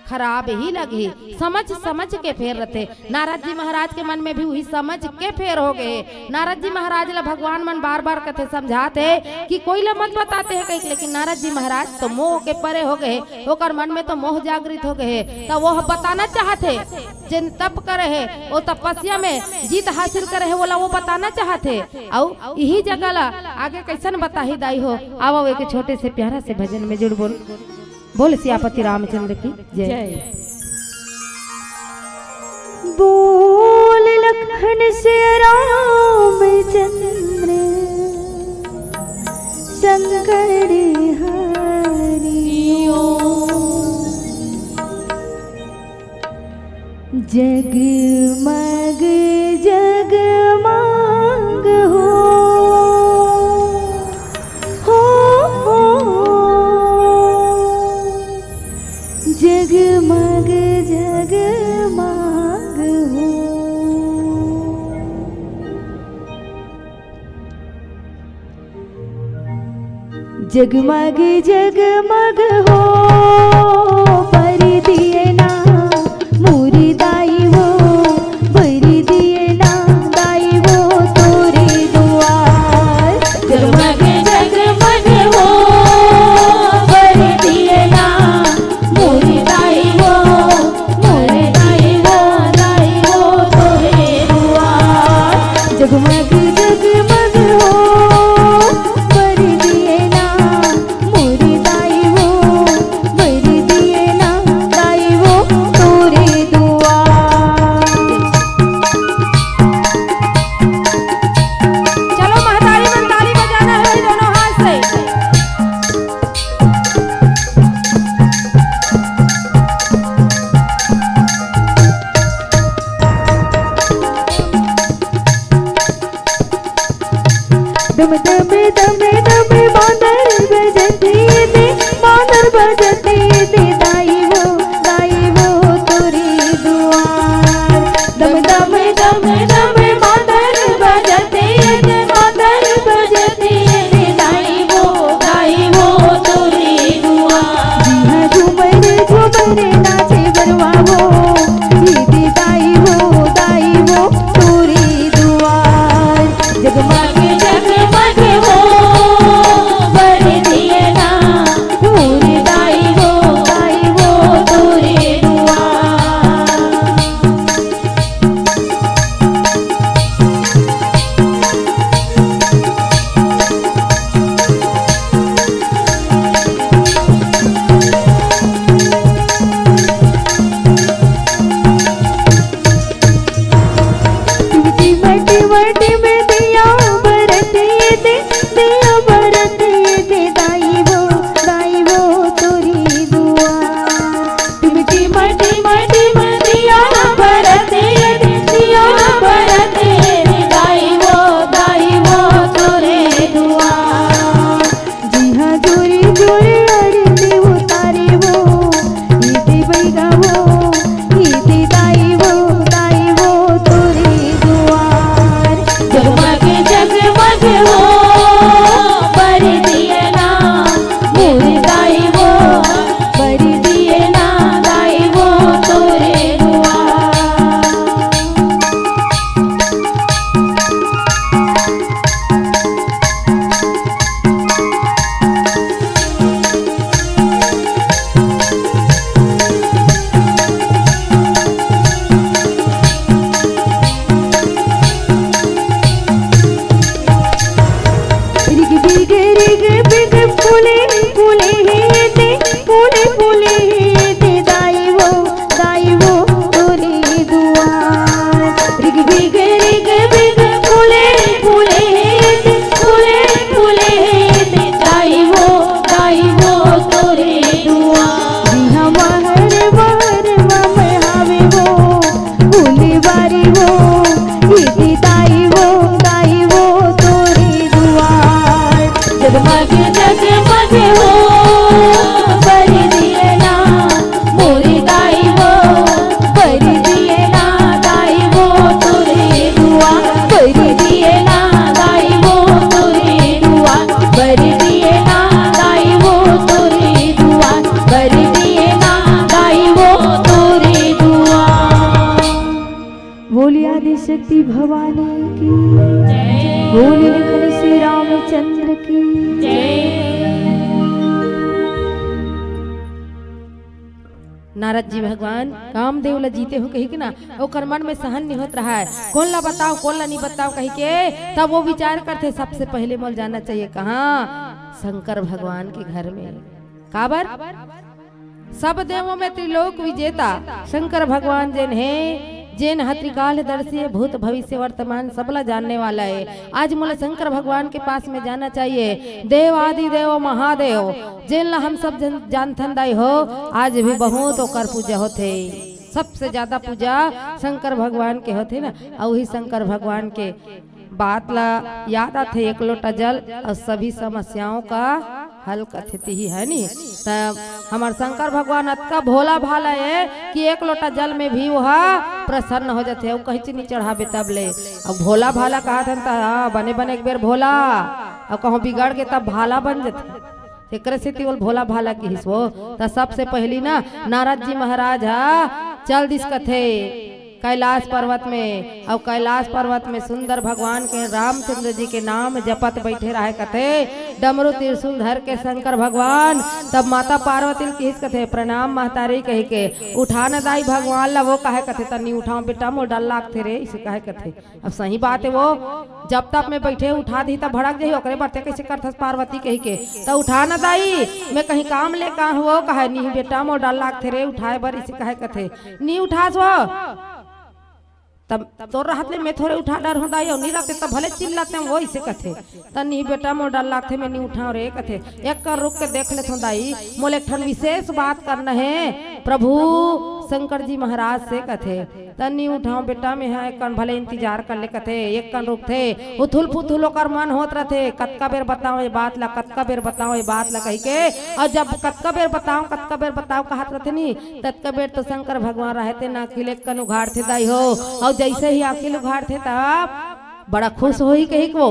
खराब ही लगही। समझ समझ के फेर रथे। नारद जी महाराज के मन में भी उही समझ के फेर हो गए। नारद जी महाराज ला भगवान मन बार बार कथे, समझात हे कि कोई ला मत बताते हे कहिके, लेकिन नारद जी महाराज तो मोह के परे हो गए, ओकर मन में तो मोह जागृत हो गए, त वो बताना चाहत हे। जेन तप करे हे, वो तपस्या में जीत हासिल करे हे, ओला वो बताना चाहत हे। अउ इही जगह ला आगे कइसन बताही दाई हो। आवव एक छोटे से प्यारा से भजन में जुड़ बोल। बोल सियापति रामचंद्र की जय। जय। बोल लखन सिया रामचंद्र शंकर हरि ओम। जगमग जगमग हो, हो, हो। जगमग जगमग हो। जगमग जगमग हो, बर दिए ना मोरी दाई हो, बर दिए ना दाई हो तोरे दुआर। जगमग जगमग हो, बर दिए ना मोरी दाई हो, मोरी दाई हो, दाई हो तोरे दुआर। जगमग जगमग हो, बर दिए ना मोरी दाई हो, बर दिए ना दाई हो तोरे दुआर। चलो महतारी मन, ताली बजाना है भाई दोनों हाथ से। डम डम डम डम मांदर बजत हे, मांदर बजत हे, दाई हो, दाई हो तोरे दुआर। डम बोलिए आदिशक्ति भवानी की। बोलिए लखन श्री रामचंद्र की। नारद जी भगवान कामदेव ला जीते हो कही के ना, ओकर मन में सहन नहीं होत रहा है, कोन ला बताओ, कोन ला नहीं बताओ कही के। तब वो विचार करथे, सबसे पहले मोल जाना चाहिए कहाँ? शंकर भगवान के घर में। काबर? सब देवों में त्रिलोक विजेता शंकर भगवान जेन हे, जेन ह त्रिकालदर्शी हे, भूत भविष्य वर्तमान सबला जानने वाला हे। आज मोला शंकर भगवान के पास में जाना चाहिए। देव आदि देव महादेव जेन ला हम सब जन जानथन दाई हो, आज भी बहुत ओकर पूजा होथे। सबसे ज्यादा पूजा शंकर भगवान के होथे ना, अउ वही शंकर भगवान के बात ला याद आथे, एक लोटा जल अउ सभी समस्याओं का हल कथे तिही, है नी? त हमर शंकर भगवान अतका भोला भाला हे कि एक लोटा जल में भी वह प्रसन्न हो जाथे। अउ कहीं चीनी चढ़ाबे तब ले, अब भोला भाला कहत हन त हाँ, बने बने एक बेर भोला, अउ कहूँ बिगड़ के तब भाला बन जाथे। एकरे सेती ओल भोला भाला किहिस वो। त सबसे पहली ना नारद जी महाराज हा चल दिस कथे कैलाश पर्वत में, अउ कैलाश पर्वत में सुंदर भगवान के रामचंद्र जी के नाम जपत बैठे रहे कथे, डमरू त्रिशूल धर के शंकर भगवान। तब माता पार्वती ल किहिस कथे, "प्रणाम महतारी," कहि के, "उठा न दाई भगवान ला।" वो कहे कथे, "तनी उठाओ बेटा, मोर डर लागथे रे," इसे कहे कथे। अब सही बात हे वो, जब तप में बैठे उठा दी तब भड़क जाही, ओकरे बर ते कैसे करथस पार्वती कहि के, "त उठा न दाई, मैं कहीं काम ले का हूँ," वो कहे, "नहीं बेटा, मोर डर लागथे रे उठाए बर," इसे कहे कथे, "नहीं उठास वो।" तब तोर रहत ले मैं थोरे उठा डरहूं दाई, अउ नी रहते तब भले चिल्लाते हैं, वो इसे कथे। "त नी बेटा, मोर डर लागथे, मैं नी उठाव रे," कथे। "एक कर रुक के देख लेथों दाई, मोला एक ठन विशेष बात करना हे प्रभु शंकर जी महाराज से," कथे। "त नी उठाव बेटा, मैं हा एक कन भले इंतजार कर ले," कथे। एक कन रुकथे, उथुल पुथुल ओकर मन होत रथे, "कतका बेर बताओ ये बात ला, कतका बेर बताओ ये बात ला," कहि के। अउ जब कतका बेर बताओ, कतका बेर बताओ कहत रथे नी, ततका बेर तो शंकर भगवान रहते ना, आँखी ले कन उघाड़थे दाई हो। अउ जैसे ही आँखी ले उघाड़थे तब बड़ा खुश होही कहिक वो,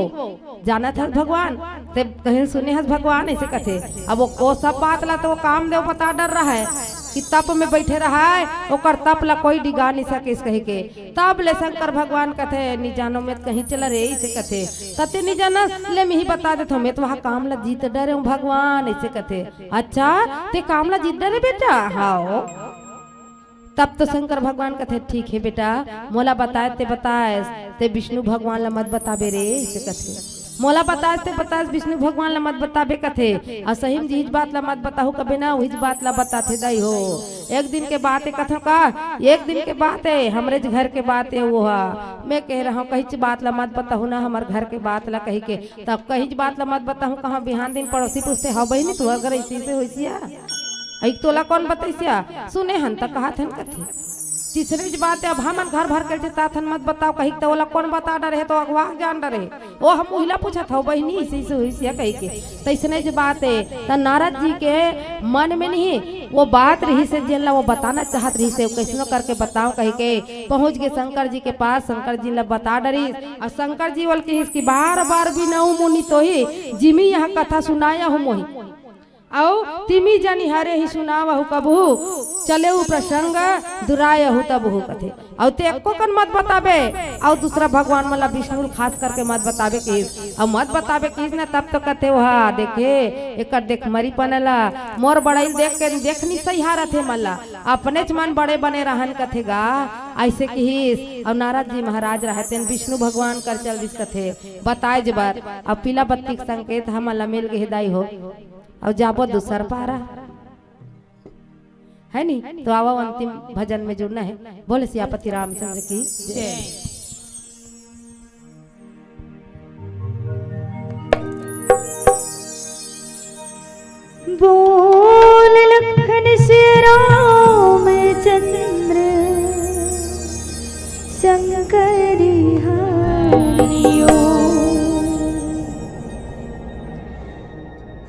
जानत हस भगवान, ते कहीं सुने हस भगवान, ऐसे कथे। अब वो, वो सब बात ला तो वो कामदेव बता डर रहा है कि तप में बैठे रहा है, ओकर तप ला कोई डिगा नहीं सके इस कही के। तब ले शंकर भगवान कथे, "नी जानो मैं कहीं चला रे," इसे कथे। "तते नी जाना, ले मैं ही बता देथों, मैं तो वहाँ काम ला जीत डरे हूँ भगवान," इसे कथे। "अच्छा, ते काम ला जीत डरे बेटा?" "हाँ।" तब तो शंकर भगवान कथे, "ठीक हे बेटा, मोला बताए ते बताएस, ते विष्णु भगवान ला मत बताबे रे," इसे कथे। "मोला बताए ते बताएस, विष्णु भगवान ला मत बताबे," कथे। "अउ सही में जिहिच बात ला मत बताहू कबे ना, उहिच बात ला बताथे दाई हो। एक दिन के बात हे," कथों का, "एक दिन के बात हे, हमरे घर के बात हे वो हा। मैं कहे रहा हूँ कहिच बात ला मत बताहू ना, हमर घर के बात ला," कहि के। "तब कहिच बात ला मत बताहू, कहाँ बिहान दिन पड़ोसी पूछथे, 'हव बहिनी, तू अगर ऐसी से होइसिया?' अइक तोला कोन बतैसिया?" "सुने हन त कहत हन," कथे। "तीसरे ज बात हे, अब हमन घर भर के चेताथन मत बताओ कहिक, त ओला कोन बता डरे हे, तो अगवा जान डरे हे। ओ हम उहिला पूछत हव बहिनी, इसे, इसे होइसिया कहि के।" तैसने ज बात हे, त नारद जी के मन में नहीं वो बात रहिस हे, जेन ला वो बताना चाहत रहिस हे, वो कैसनो करके बताओ कहि के पहुँच गे शंकर जी के पास। शंकर जी ला बता डरिस, अउ शंकर जी ओल किहिस कि "बार बार बिनहूँ मुनि तोहि, जिमि यह कथा सुनायहु मोहि। अउ तिमि जनि हरहि सुनावहु कबहु, चलेउ प्रसंग दुरायहु तबहु," कथे। "अउ ते एको कन मत बताबे, अउ दूसरा भगवान मन ला विष्णु ल खास करके मत बताबे किहिस, अउ मत बताबे किहिस न।" तब तो कथे, "ओहा देखे, एकर देख मरी पने ला, मोर बड़ाई देख के देख नि सहिहारत हे मन ला, अपनेच मन बड़े बने रहन," कथे गा, ऐसे किहिस। अउ नारद जी महाराज रहतेन विष्णु भगवान कर चल दिस कथे बताए ज बर। अउ पीला बत्ती के संकेत हमन ला मिल गे हे दाई हो। अउ जाबो दूसर पारा, है नी? तो आवो अंतिम भजन में जुड़ना है। बोले सियापति रामचंद्र की जय। बोल लखन श्री रामचंद्र शंकर हरिओ।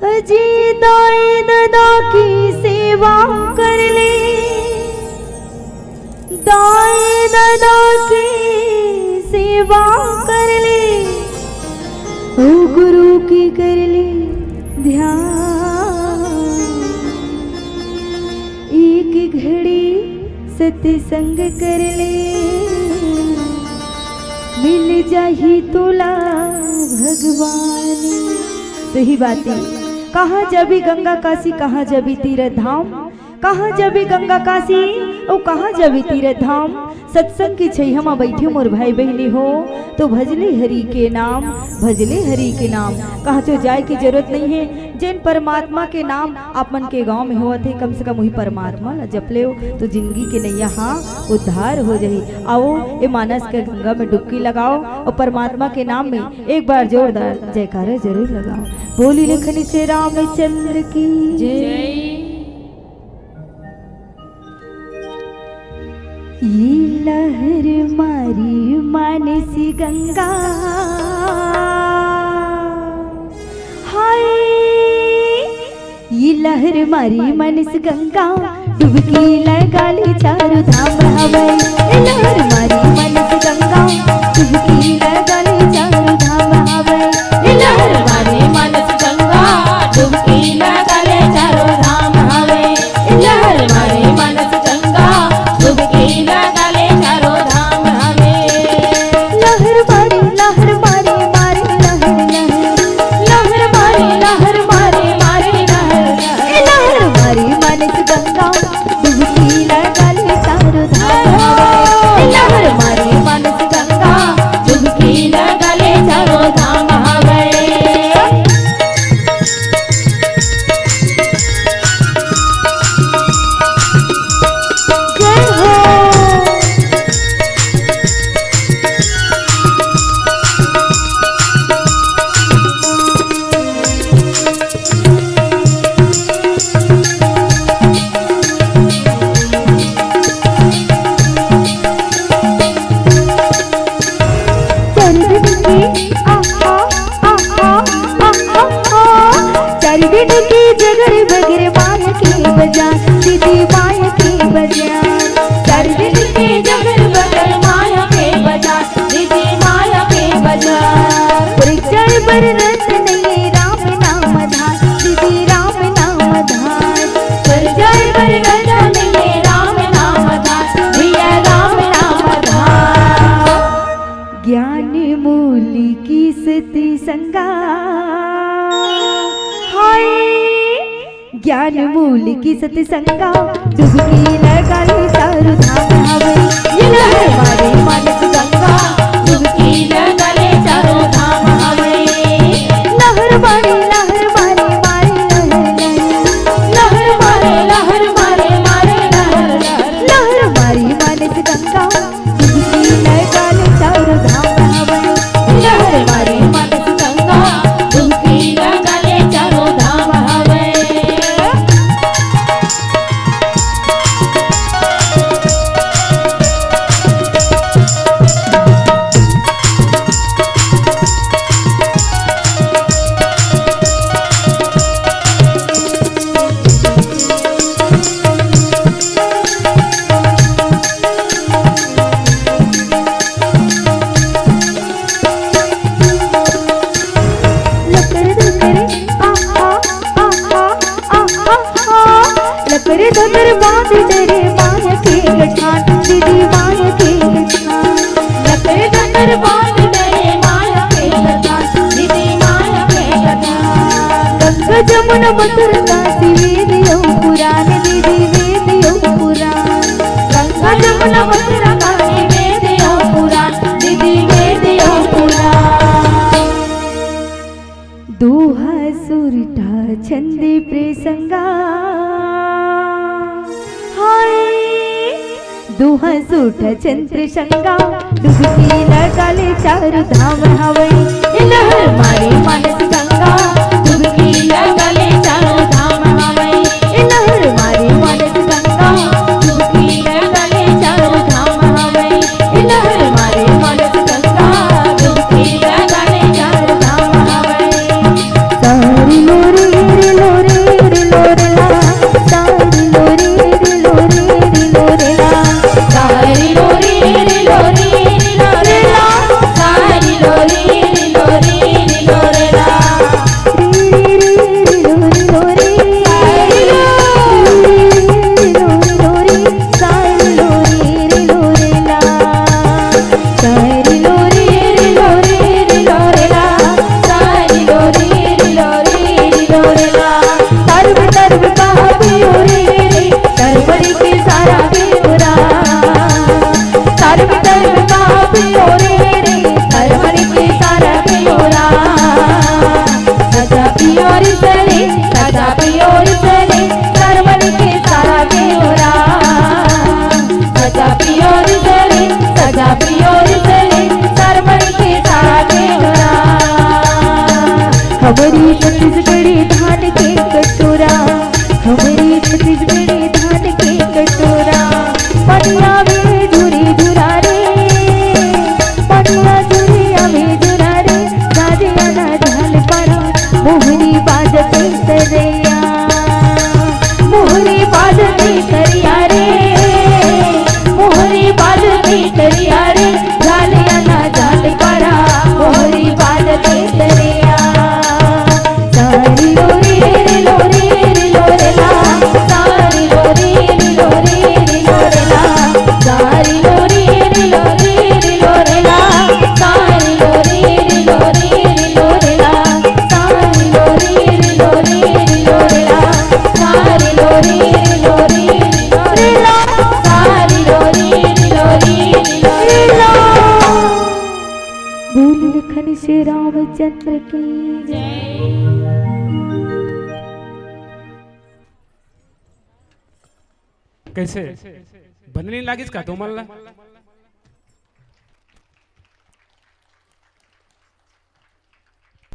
अजी दाई ददा की सेवा कर ले, दाई ददा की सेवा कर ले, ओ गुरु की कर ले ध्यान, एक घड़ी सत्संग कर ले। मिल जाही तोला भगवान। सही बात हे। कहाँ जाबे गंगा काशी, कहाँ जाबे तीरथ धाम, कहाँ जाबे गंगा काशी, अउ कहाँ जाबे तीरथ धाम। सत्संग के छइहा म बइठे मोर भाई बहिनी हो, तो भजले हरि के नाम, भजले हरि के नाम। कहाँ तो जाए के जरूरत नइ हे। जेन परमात्मा के नाम आप मन के गांव में होवत हे, कम से कम वही परमात्मा ला जप लेव, तो जिंदगी के नैया हा उद्धार हो जाही। आओ, ए मानस के गंगा में डुबकी लगाओ अउ परमात्मा के नाम में एक बार जोरदार जयकारा जरूर लगाओ। बोली लखन से रामचंद्र की जय। ये लहर मारी मानस गंगा, हाय। ये लहर मारी मानस गंगा, डुबकी लगा ले चारों धाम हवै। ये लहर मारी मानस गंगा, डुबकी लगा ले चारों धाम हवै। ये लहर मारी मानस गंगा, डुबकी लगा ले चारों धाम हवै। लहर मारे मानस गंगा, डुबकी लगा ले चारों धाम हवे। लहर मारे, लहर मारे, मारे लहर, लहर। लहर मारे, लहर मारे, मारे लहर, लहर। ए लहर मारे मानस गंगा, डुबकी लगा ले चारों धाम हवे। ए लहर मारे मानस गंगा, डुबकी लगा ले चारों धाम हवे। जय हो। चार दिन के, आहा, आहा, आहा, आहा। चार दिन के जगर बगर माया के बाजार, दीदी माया के बाजार। चार दिन के जगर बगर माया के बाजार, दीदी माया के बाजार। परिचय बर रत नइये राम नाम धार, दीदी राम नाम धार। परिचय बर रत नइये राम नाम धार, भैया राम नाम धार। ज्ञान मूल की सत्संगा, हाय। ज्ञान मूल की सत्संगा, डुबकी लगा ले चारों धाम हवे। ये लहर मारे मानस गंगा, डुबकी लगा ले चारों धाम हवे। लहर मारे, लहर मारे, मारे लहर, लहर। लहर मारे, लहर मारे, मारे लहर, लहर। लहर मारे मानस गंगा, डुबकी लगा ले चारों धाम हवे। लहर मारे मानस गंगा, डुबकी लगा ले चारों धाम हवे। लकर धकर, आहा, आहा, आहा, आहा। लकर धकर बांध डरे माया के गठान, दीदी माया के गठान। लकर धकर बांध डरे माया के गठान, दीदी माया के गठान। गंगा जमुना मथुरा काशी वेद अउ पुराण, दीदी वेद अउ पुराण। गंगा जमुना मथुरा काशी वेद अउ पुराण, दीदी वेद अउ पुराण। दोहा सुरठा छंद प्रसंगा, हाय। दोहा सुरठा छंद प्रसंगा, डुबकी लगा ले चारों धाम हवे। ए लहर मारे मानस गंगा, डुबकी लगा ले चारों धाम हवे। ए लहर मारे मानस गंगा, डुबकी लगा ले चारों धाम हवे। ए लहर मारे मानस गंगा, डुबकी लगा ले चारों धाम हवे। सारी लोरी रे लोरी रे लोरे ला, सारी लोरी रे लोरी रे लोरे ला, सारी लोरी रे लोरी रे लोरे ला, सारी लोरी रे लोरी रे लोरे ला। छत्तीसगढ़ी धान के कटोरा, हमरी छत्तीसगढ़ी धान के कटोरा। पनिया में झुरी झुरा रे, पनिया झुरिया में झुरा रे। जाजिया ना झाल परा, मोहरी बाजते तरैया, मोहरी बाजते तरैया रे, मोहरी बाजते तरैया रे। जालिया ना जाल परा, मोहरी बाजते तरैया। सारी लोरी रे लोरी रे लोरेला, सारी लोरी रे लोरी रे लोरेला, सारी लोरी रे लोरी रे लोरेला, सारी लोरी रे लोरी रे लोरेला, सारी लोरी रे लोरी रे लोरेला, सारी लोरी रे लोरी रे लोरेला, सारी लोरी रे लोरी रे लोरेला। बोल लखन श्री रामचंद्र की जय। कैसे? बने नहीं लागिस का तुमन ला?